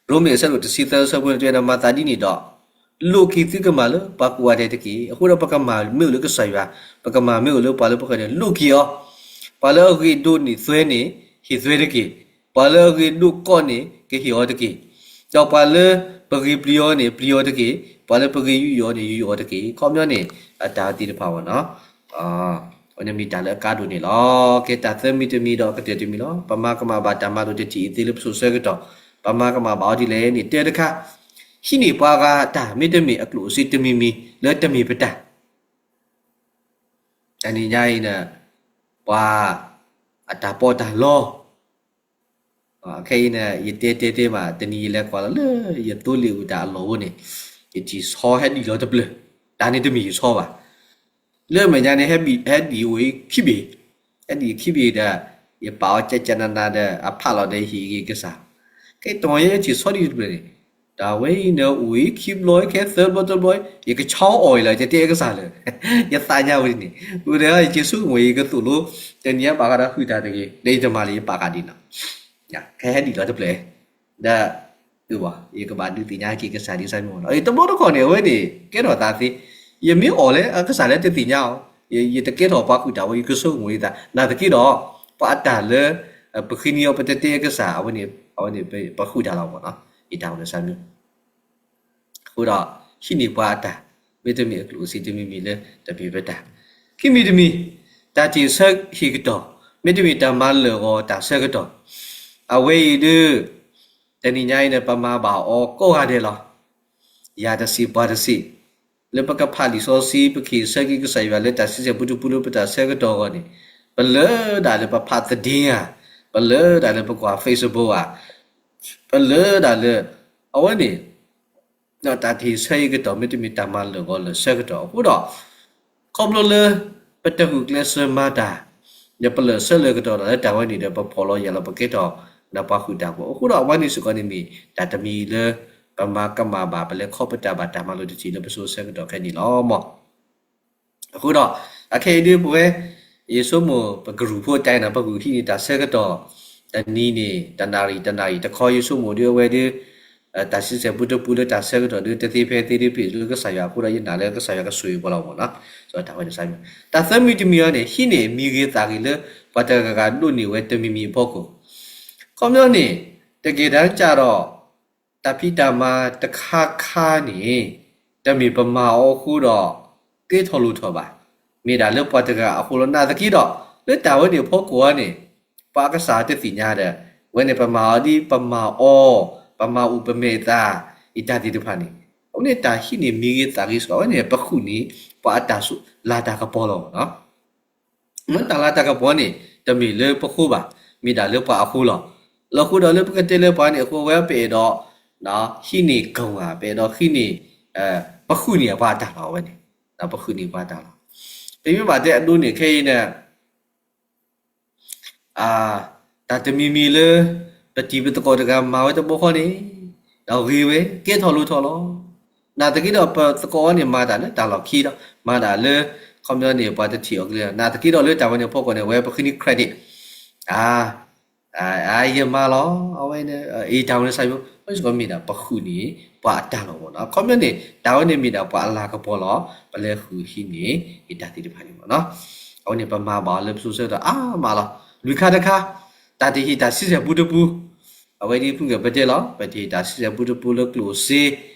ရိမ့ၤအဆၢဒိၣ်တဆံသၢအဆၢဖိန့ၣ် တဲဝဲဒၣ် မၤသးဒ်န့ၣ်ဒီး လိးက့ၤသုကမၢ်လၢပှၤကိးဂၤဒဲးတက့ၢ်. အဃိဒီးပကမၢ်မ့ၢ်အိၣ်လၢကစၢ်ယွၤ, ပကမၢ်မ့ၢ်အိၣ်လၢပှၤလၢပဃၢၤန့ၣ် လိးက့ၤအီၤ, ပှၤလၢအဂ့ၤဒိးန့ၢ်သွဲန့ၣ် ဟ့ၣ်သွဲတက့ၢ်. ပှၤလၢအဂ့ၤဒိးကီးန့ၣ် ကဟ့ၣ်အီၤတက့ၢ်. ဒီးပှၤလၢပဂ့ၤပျံၤအီၤန့ၣ် ပျံၤအီၤတက့ၢ်. ပှၤလၢပဂ့ၤယူးယီၣ်အီၤန့ၣ် ယူးယီၣ်အီၤတက့ၢ်. ခီပညီန့ၣ် အတၢ်သ့ၣ်တဖၣ်ဝဲနီၤ အဝဲန့ၣ်မ့ၢ်တၢ်လၢအကါဒိၣ်န့ၣ်လီၤ. ကဲတၢ်သၢမံၤတမံၤဒီးအကတၢၢ်တမံၤလီၤ. ပမၤကမၣ်ဘၣ်တၢ်မၤလိာ်တထံၣ်အံၤသ့လၢပစိၤဆၢကတီၢ်, ပမၤကမၣ်ဘၣ်အီၤဒ်လဲၣ်န့ၣ် တၢတခါ, ဟံးန့ၢ်ပှၤဂၤအတၢ်မ့တမ့ၢ်အကျိၣ်အစ့တမံၤမံၤလၢတမ့ၢ်ပတၢ် တနံၤညါအံၤန့ၣ် ပှၤအတၢ်ပီးတၢ်လီ ခဲအံၤန့ၣ် ယတဲတဲတဲမး တနံၤယလဲၤကွၢ်လီၤလၢယသိလ့ၣ်အူတၢ်အလီၢ်အိၣ်န့ၣ် ယထံၣ်ဆီဟဲဒံၣ်လီၤတဖျၢၣ်, တၢ်န့ၣ်တမ့ၢ်ယဆီဘၣ်. လၢမဲာ်ညါန့ၣ် ဟဲဒံၣ်အိၣ်အံၤခံဘ့ၣ်, ဟဲဒံၣ်ခံဘ့ၣ်ဒီး ယပာ်အီၤကကနနၤဒီး အဖးလီၤဒီးဟ့ၣ်ဂ့ၤကစၢ်. ကဲတဝီယဲထံၣ်ဆီဒံၣ်တဖျၢၣ်န့ၣ် တၢ်ဝဲအံၤန့ၣ် အိၣ်အံၤခံဘျီ ခဲသၢဘျီတဘျီ ယကဆီအီၤအံၤလီၤ ယတဲကစၢ်လၢ ယသးညါဝဲန့ၣ် ဝံၤဒီးယက့ၤဆိကမိၣ် ယကသိၣ်လိ တနံၤအံၤဘၣ်ဃးဒီးဟုၣ်တၢ်တဂ့ၤ ဒီးယတမၤလၢယပာ်ဃာ်ဒ်နီၤ ကဟဲဒံၣ်လီၤတဖျၢၣ် ဒီး ယကဘၣ်ဒုးသ့ၣ်ညါက့ၤကစၢ်ဒ်စၢ်မ့ၢ်နီၤ တဘျီတခီၣ်န့ၣ် အဝဲန့ၣ် ကဲထီၣ်သးသ့, ယမ့ၢ်အီၣ်လၢအကစၢ်လၢတသ့ၣ်ညါအီၤ, ယတကဲထီၣ်ပှၤဟုၣ်တၢ်ဝဲ ယကဆိကမိၣ်ယသး နာ်သက့ဒီး ပှၤအတၢ်လၢ ပဃ့နံၤအီၤ ပတတဲကစၢ် အဝဲန့ၣ် ပဃုာ်တၢ်လီၤမ့ၢ်နီၤ ယတၢ်ဝဲန့ၣ်စၢ်မ့ၢ် အဃိဒီး ဟံးန့ၢ်ပှၤအတၢ် မ့တမ့ၢ်အကျိၣ်အစ့တမံၤမံၤလၢတမ့ၢ်ပတၢ်, ခံမံၤတမံၤ တၢ်တ့ၢ်ဆၢဟ့ၣ်ကတီၢ် မ့တမ့ၢ်တၢ်မၤလၢာ်ဂီၤတၢ်ဆၢကတီၢ်, အဝဲအံၤဒုး တနံၤညါအံၤန့ၣ် ပမၤဘၣ်အီၤကိးဂၤဒဲးလီၤ. ယၤတစံးပှၤတစံး, လၢပကဖးလံာ်စီဆှံ ပကဟ့ၣ်ဆၢက့ၤကစၢ်ယွၤလၢတၢ်စံးဆၢပူတပူလၢပတၢ်ဆၢကတီၢ်အဂီၢ်န့ၣ် ပလၢဒၣ်လၢပဖးသဒ့ဧါ, ပလၢဒၣ်လၢပကွၢ် Facebook ဧါ, ပလၢဒၣ်လၢ အဝဲန့ၣ် တၢ်တ့ၢ်ဆၢဟ့ၣ်ကတီၢ် မ့တမ့ၢ်တၢ်မၤလၢာ်ဂီၤလၢာ်ဆၢကတီၢ်အဃိဒီး ခီဖျိလၢ ပတဂုာ်ကျဲးစၢးမၤတၢ် ဒီးပလၢာ်ဆၢလၢာ်ကတီၢ်ဒီးလၢတၢ်ဝဲန့ၣ်ဒီး ပဖီၣ်လီၤယာ်လီၤ ပကဲထီၣ်ဒီးပှၤဟုၣ်တၢ်ဖိအဃိဒီး အဝဲန့ၣ်စ့ၢ်ကီးန့ၣ်မ့ၢ် တၢ်တမံၤလၢ ပမၤကမၣ်ဘၣ် ပလဲၤခီပတာ်ဘၣ်တၢ်မၤလိာ်တထံၣ်လၢပစိၤဆၢကတီၢ်ခဲအံၤန့ၣ်လီၤ. အဃိဒီး အခဲအံၤဒုးပဝဲ ယဆိကမိၣ်ပကရူၢ်ဖိအတၢ်အံၤန့ၣ် ပဂုာ်ဟံးန့ၢ်တၢ်ဆၢကတီၢ် တနံၤန့ၣ် တနၣ်ရံၣ်တနၣ်ရံၣ်တခီ ယဆိကမိၣ်ဒုးအဝဲဒုး တၢ်စံးဆၢပူတပူလၢတၢ်ဆၢကတီၢ်ဒုး တသ့ဖဲသ့ဒုး ပဟ့ၣ်လၢကစၢ်ယွၤအဃိဒီး ယနာ်လၢကစၢ်ယွၤကဆိၣ်ဂ့ၤပှၤလီၤမ့ၢ်နီၤ. တၢ်ဝဲန့ၣ်စၢ်မ့ၢ် တၢ်သၢမံၤတမံၤအံၤန့ၣ် ဟံးန့ၢ်မံၤဂ့ၤသးဂ့ၤလၢ ပှၤတဂၤဂၤဒိးန့ၢ်ဝဲတမံၤမံၤအဖီခိၣ် ခီပညီန့ၣ် တက့ၢ်တၢ်ကဒီး တၢ်ဖံးတၢ်မၤတခါခါန့ၣ် တမ့ၢ်ပမၤအီၤအဃိဒီး ကဲထီၣ်လိၣ်ထီၣ်ဘၣ်. မ့ၢ်ဒၣ်လၢပှၤတဂၤအဃိလီၤ. နာ်သက့ဒီး လၢတၢ်ဝဲန့ၣ်အဖီခိၣ်အံၤန့ၣ် ပှၤအကစၢ်တသ့ၣ်ညါဒီး ဝဲန့ၣ်ပမၤအီၤဒ်ပမၤအီၤ, ပမၤအိၣ်ပမဲာ်သး အံၤတၢ်သ့ၣ်တဖၣ်န့ၣ် အဝဲန့ၣ်တၢ်ဟံးန့ၢ်မံၤဂ့ၤသးဂ့ၤစ့ၢ်ကီး အဝဲန့ၣ် ပဃုာ်န့ၢ် ပှၤအတၢ်လၤတၢ်ကပီၤလီၤနီၤ. မ့ၢ်တၢ်လၤတၢ်ကပီၤန့ၣ် တမ့ၢ်လၢပဃိဘၣ်, မ့ၢ်ဒၣ်လၢပှၤအဃိလီၤ. လၢအဃိဒီးလၢပကတဲလၢပှၤန့ၣ်အဃိ အဝဲပအဲၣ်ဒိး ဟံးန့ၢ်ကဝၤ ပအဲၣ်ဒိးဟံးန့ၢ် ပဃုာ်န့ၢ်ပှၤအတၢ်လီၤ အဝဲန့ၣ် ပဃုာ်န့ၢ်ပှၤအတၢ်လီၤ. ပမ့ၢ်ဘၣ်တဲအဒိန့ၣ် ခဲအံၤန့ၣ် တၢ်တမံၤမံၤလၢ ပတံၤပသကိးတဂၤမၤဝဲတဘျီဃီန့ၣ် ဒီးဂ့ၤဝဲ ကဲထီၣ်လိၣ်ထီၣ်လီၤ. နာ်သက့ဒီး ပသကိးအီၤန့ၣ် မၤတၢ်လၢတၢ်လီၢ်ခံဒီး မၤတၢ်လၢ ခီပညီန့ၣ် ပှၤတထံၣ်အီၤကလဲာ်, နာ်သက့ဒီးလၢတၢ်ဝဲန့ၣ်အဖီခိၣ်န့ၣ် အဝဲပဃ့န့ၢ် credit အ ယမၤလီၤ အဝဲန့ၣ် အ့ တၢ်ဝဲန့ၣ် စၢ်ယွၤ အဝဲစ့ၢ်ကီးမ့ၢ်ဒၣ်ပဃုန့ၢ်ပှၤအတၢ်လီၢ်မ့ၢ်နီၤ. ခီပညီန့ၣ် တၢ်ဝဲန့ၣ်မ့ၢ်ဒၣ်ပှၤအလၤကပီၤလီၤ. ပလဲၤဃုဟံးန့ၢ် ယတၢ်သ့ၣ်တဖၣ်န့ၣ်မ့ၢ်နီၤ. အဝဲန့ၣ်ပမၤဘၣ်အီၤလၢပစိၤဆၢကတီၢ်အါမးလီၤ. လွံၢ်ခါတခါ တၢ်တဟ့ၣ်တၢ်ဆံဆဲၣ်ပူတပူ အဝဲဒ်ဖုၣ်ကပတဲလီၤ, ပတဟ့ၣ်တၢ်ဆံဆဲၣ်ပူတပူလၢကျိၣ်စ့,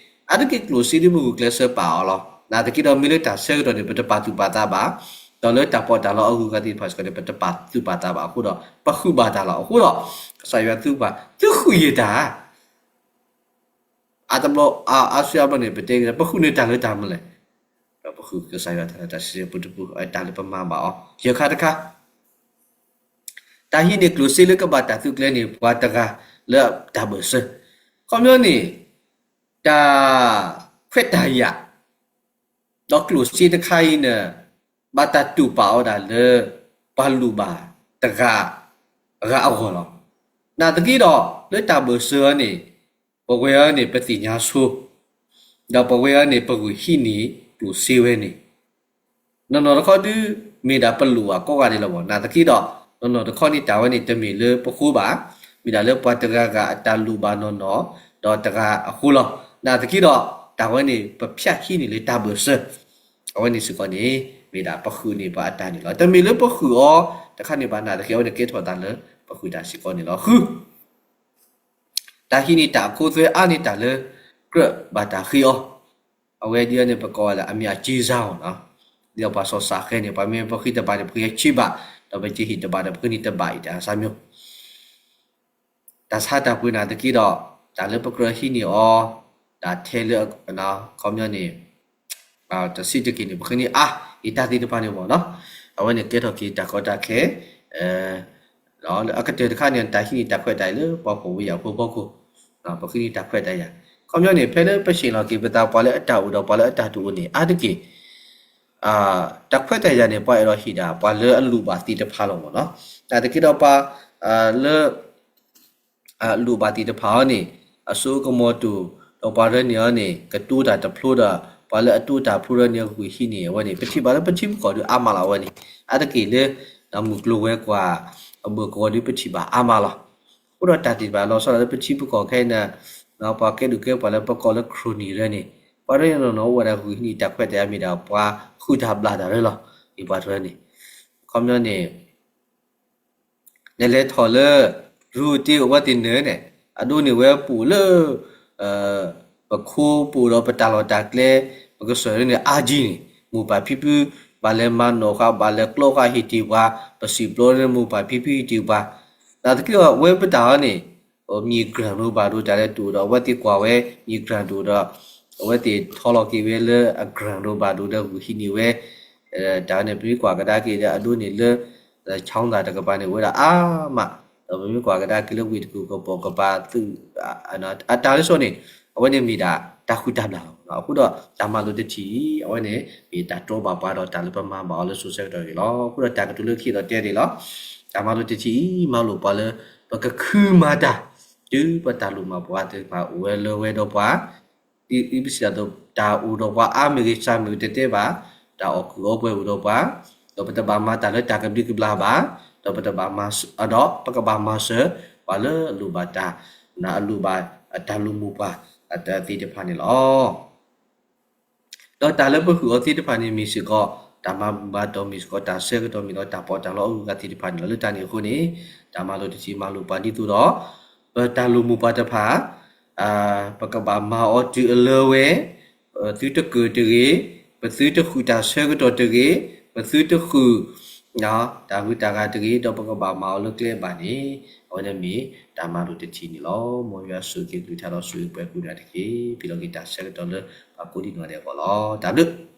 အါတက့ၢ်ကျိၣ်စ့ဒ်ပဂုာ်ကျဲးစၢးပာ်အီၤလီၤ. နာ်သက့ဒီးမ့ၢ်လၢတၢ်ဆၢကတီၢ်န့ၣ် ပတပာ်သူၣ်ပာ်သးဘၣ်, ဒီးလၢတၢ်ပီးတၢ်လီအဂုၤအဂၤသ့ၣ်တဖၣ်စ့ၢ်ကီးန့ၣ် ပတပာ်သူၣ်ပာ်သးဘၣ်အဃိဒီး ပဃုဘၣ်တၢ်လီၤ. အဃိဒီး ကစၢ်ယွၤသူပှၤ သုဃုယတၢ် အါတဘျီ အါစုအါဘျီန့ၣ် ပတဲက့ၤ ပဃုန့ၢ်တၢ်လၢတၢ်မနုၤလဲၣ်, ဒီးပဃုကစၢ်ယွၤတၢ်လၢတၢ်ဆံဆဲၣ်ပူတပူ တၢ်လၢပမၤဘၣ်အီၤ. ယဲၢ်ခါတခါ တၢ်ဟံးန့ၢ်ကျိၣ်စ့လၢကဘၣ်တၢ်သုးကျဲၤန့ၣ် ပှၤတဂၤလၢတၢ်ဘၢၣ်စၢၤ, ခီပညီန့ၣ် တၢ်ခွဲးတၢ်ယာ် ဒီးကျိၣ်စ့တခါအံၤန့ၣ် ဘၣ်တၢ်တူၢ်ပာ်အီၤဒၣ်လၢ ပှၤလူၢ်ဘၣ်တဂၤ အဂၤအဂီၢ်လီၤ. နာ်သက့ဒီး လၢတၢ်ဘၢၣ်စၢၤအီၤန့ၣ် ပဝဲအံၤန့ၣ် ပသ့ၣ်ညါဆိ, ဒီးပဝဲအံၤန့ၣ် ပဂုာ်ဟံးန့ၢ်ကျိၣ်စ့ဝဲန့ၣ် နီၢ်နီၢ်တခီဒု မ့ၢ်ဒၣ်ပလိၣ်ဘၣ်ကိးဂၤဒဲးလီၤမ့ၢ်. နာ်သက့ဒီး နီၢ်နီၢ်တခီန့ၣ် တၢ်ဝဲန့ၣ် တမ့ၢ်လၢပဃိဘၣ်, မ့ၢ်ဒၣ်လၢပှၤတဂၤဂၤအတၢ်လိၣ်ဘၣ်နီၢ်နီၢ် ဒီးတဂၤအဃိလီၤ. နာ်သက့ဒီး တၢ်ဝဲန့ၣ် ပဖၠၣ်ဟံးန့ၢ်လၢတၢ်ဘၢၣ်စၢၤ, အဝဲန့ၣ်စ့ၢ်ကီးန့ၣ် မ့ၢ်ဒၣ်ပဃုန့ၢ်ပှၤအတၢ်န့ၣ်လီၤ. တမ့ၢ်လၢပဃုအီၤတခါန့ၣ်ဘၣ်, နာ်သက့ အဝဲန့ၣ်ကဲထီၣ်သးလၢ ပဃုတၢ်စ့ၢ်ကီးန့ၣ်လီၤ. ဃု တၢ်ဟံးန့ၢ်တၢ်အခိသွဲအါန့ၢ်တၢ်လၢ ကြၢးဘၣ်တၢ်ဃ့အီၤ, အဝဲဒ်အံၤန့ၣ် ပကိးဝဲလၢ အမ့ၢ်အစ့စါအီၤနီၤ. ဒ်သိးပှၤစီၤစးဃဲန့ၣ် ပှၤမ့ၢ်ပဃ့တဘးန့ၣ် ပဃ့ဆံဘး, ဒီးပကဟ့ၣ်တဘးဒီး ပဃ့န့ၢ်တဘးအံၤ တၢ်ဆါမၠိ တၢ်ဆါတၢ်ပှ့ၤနာ်သက့ဒီး တၢ်လၢပကြၢးဟံးန့ၢ်အီၤ တၢ်ထဲလၢ ခီပညီန့ၣ် တဆံးတက့ၢ်န့ၣ် ပဃ့န့ၢ်အါ အံၤတၢ်သ့ၣ်တဖၣ်န့ၣ်မ့ၢ်နီၤ. အဝဲန့ၣ်ကဲထီၣ်က့ၤတၢ်ကီတၢ်ခဲ လၢအကတၢၢ်တခါန့ၣ် တၢ်ဟံးန့ၢ်တၢ်ခွဲးတၢ်ယာ်လၢပှၤဖှီၣ်ဖိယာ်ဖိအဖီခိၣ်, ပဃ့န့ၢ်တၢ်ခွဲးတၢ်ယာ်. ခီပညီန့ၣ် ဖဲလၢပဆ့ၣ်လီၤက့ၤပသး ပှၤလၢအတၢ်အိၣ်ဒီးပှၤလၢအတၢ်တအိၣ်န့ၣ် အါတက့ၢ် တၢ်ခွဲးတၢ်ယာ်န့ၣ် ပှၤအဲၣ်ဒိးဟ့ၣ်ဒၣ် ပှၤလၢအလိၣ်ဘၣ်သ့ၣ်တဖၣ်လီၤမ့ၢ်နီၤ. နာ်သက့ဒီးပှၤ လၢ လိၣ်ဘၣ်သ့ၣ်တဖၣ်အံၤန့ၣ် အစိကမီၤတအိၣ် ဒီးပှၤတဖၣ်န့ၣ်အံၤန့ၣ် ကတိၤတၢ်တဖျိဒီး ပှၤလၢအတိၤတၢ်ဖျိတဖၣ်န့ၣ် ဂုာ်ဟံးန့ၢ်အဝဲန့ၣ် ပထံၣ်ဘၣ်လၢပထံပကီၢ်ဒုးအါမးလီၤအဝဲန့ၣ် အါတက့ၢ်လၢ မုၢ်ကျိၤဝဲၤကွာ် အဘၢၣ်ကဝီၤဒုးပထံၣ်ဘၣ်အါမးလီၤ. အဃိဒီးတၢ်သ့ၣ်တဖၣ်လီၤဆီဒၣ်လၢပထံပကီၢ်ခဲအံၤန့ၣ် ပှၤကဲဒိၣ်ကဲပှၤလၢပကိးလၢ ခရိၣ်နံၣ် တဖၣ်န့ၣ် ပှၤတဖၣ်န့ၣ်နီၢ်နီၢ်အိၣ်ဝဲဒၣ်ဂုာ်ဟံးန့ၢ်တၢ်ခွဲးတၢ်ယာ် မ့ၢ်ဒၣ်ပှၤဃုာ်တၢ်ဘျၣ်တၢ်လၢလီၤ. အံၤပှၤတဖၣ်န့ၣ် ခီပညီန့ၣ် နလဲၤထီၣ်လၢ ရူတ့အဝဲသ့ၣ်နၢၤန့ၣ် အဒိန့ၣ်ဝဲပအိၣ်လၢ ပခိၣ်ပအိၣ်ဒီးပတၢ်လီၢ်တၢ်ကျဲ ပကစၢၢ်န့ၣ်အါကံန့ၣ် မိၢ်ပၢ်ဖံဖု ဘၣ်လဲၤမၤနီၣ်ဃာ် ဘၣ်လဲၤကျီဃာ်ဟ့ၣ်တ့ၢ်ပှၤ ပစံာ်ပျီန့ၣ် မိၢ်ပၢ်ဖံဖုဟ့ၣ်တ့ၢ်ပှၤ နာ်သက့ဒီးဝဲပတၢ်အံၤန့ၣ် မ့ၢ် grant ဒိၣ်ဘၣ်ဒိၣ်တၢ်လဲၣ်တအိၣ်ဒီး အဝဲသ့ၣ်ကွၢ်ဝဲ မ့ၢ် grant တအိၣ်ဒီး အဝဲသ့ၣ်ထီလီၤက့ၤဝဲလၢအ grant ဒိၣ်ဘၣ်ဒိၣ်ဒီးဂုာ်ဟံးန့ၢ်ဝဲ တၢ်န့ၣ် ပမ့ၢ်ကွၢ်ကဒါက့ၤဒီးအဒိန့ၣ်လၢ ချောင်းသာ တကပၤန့ၣ် အိၣ်ဝဲဒၣ်အါမး, ဒီးပမ့ၢ်ကွၢ်ကဒါက့ၤလၢဝ့ၢ်တကူၣ်ကပီၤကပၤသုး အတၢ်လၢစိန့ၣ် အဝဲန့ၣ်မ့ၢ်ဒၣ်တၢ်ဃုာ်တၢ်ဘျၣ်လီၤ. အဃိဒီးတၢ်မၤလိာ်တထံၣ်အံၤ အဝဲန့ၣ် မ့ၢ်တၢ်တြီဘၣ်ပှၤဒီးတၢ်လၢပမၤဘၣ်အီၤလၢစိၤဆၢကတီၢ်အံၤလီၤ. အဃိဒီးတၢ်ကတိၤလၢခံဒီးတဲဒၣ်လီၤ. တၢ်မၤလိာ်တထံၣ်အံၤ မၤလိာ်ပှၤလၢ ပကခုမၤတၢ် တုၤပတၢ်လိၣ်မၤပှၤသ့ၣ်တဖၣ်အိၣ်ဝဲလၢဝဲဒီးပှၤ ဒ်ပစံးတၢ်အသိး တၢ်အိၣ်ဒီးပှၤအါမ့ၢ်ဂ့ၤ စှၤမ့ၢ်ဂ့ၤတတဲဘၣ်, တၢ်အီၣ်ကုၢ်အီပှဲၤအိၣ်ဒီးပှၤ, ဒီးပတဘၣ်မၤတၢ်လၢတၢ်ကဘျံးကဘျၣ်ဘၣ်, ဒီးပတဘၣ်မၤစၢၤ ဒီးပကဘၣ်မၤစၢၤ ပှၤလၢအလိၣ်ဘၣ်တၢ် အလိၣ်ဘၣ်အတၢ်လူၤမုာ်ပှၤ အတၢ်သ့ၣ်တဖၣ်န့ၣ်လီၤ. ဒီးတၢ်လၢပဃုာ်အီၤသ့ၣ်တဖၣ်န့ၣ်မ့ၢ်စ့ၢ်ကီး တၢ်မၤဘူၣ်မၤတီၢ်မ့ၢ်စ့ၢ်ကီး တၢ်ဆၢကတီၢ်မ့ၢ်ဒီးတၢ်ပီးတၢ်လီအဂုၤအဂၤသ့ၣ်တဖၣ်န့ၣ်လီၤ. လၢတၢ်န့ၣ်အဃိန့ၣ် တၢ်မၤလိာ်တထံၣ်မၤလိာ်ပှၤဒ်သိးဒီး ပတၢ်လိၣ်မုာ်ပှၤတဖၣ် ပကဘၣ်မၤအီၤတုၤအလၢဝဲ ပသုတကၢၢ်တဂ့ၤ, ပသုတဃုာ်တၢ်ဆၢကတီၢ်တဂ့ၤ, ပသုတဃုာ် တၢ်ဂုၤတၢ်ဂၤတဂ့ၤ, ဒီးပကဘၣ်မၤအီၤလၢကျဲဘၣ်န့ၣ် အဝဲန့ၣ်မ့ၢ်တၢ်မၤလိာ်တထံၣ်န့ၣ်လီၤ. မ်ယွၤဆိၣ်ဂ့ၤက့ၤကလုၢ်ကထါဒီးဆိၣ်ဂ့ၤပှၤကိးဂၤဒဲးတက့ၢ်. ပှဲၤလီၤက့ၤတၢ်ဆၢကတီၢ်လၢပှၤကိးဒံနီၢ်ဂၤဒဲးအဂီၢ်လီၤ. တၢ်ဘျုး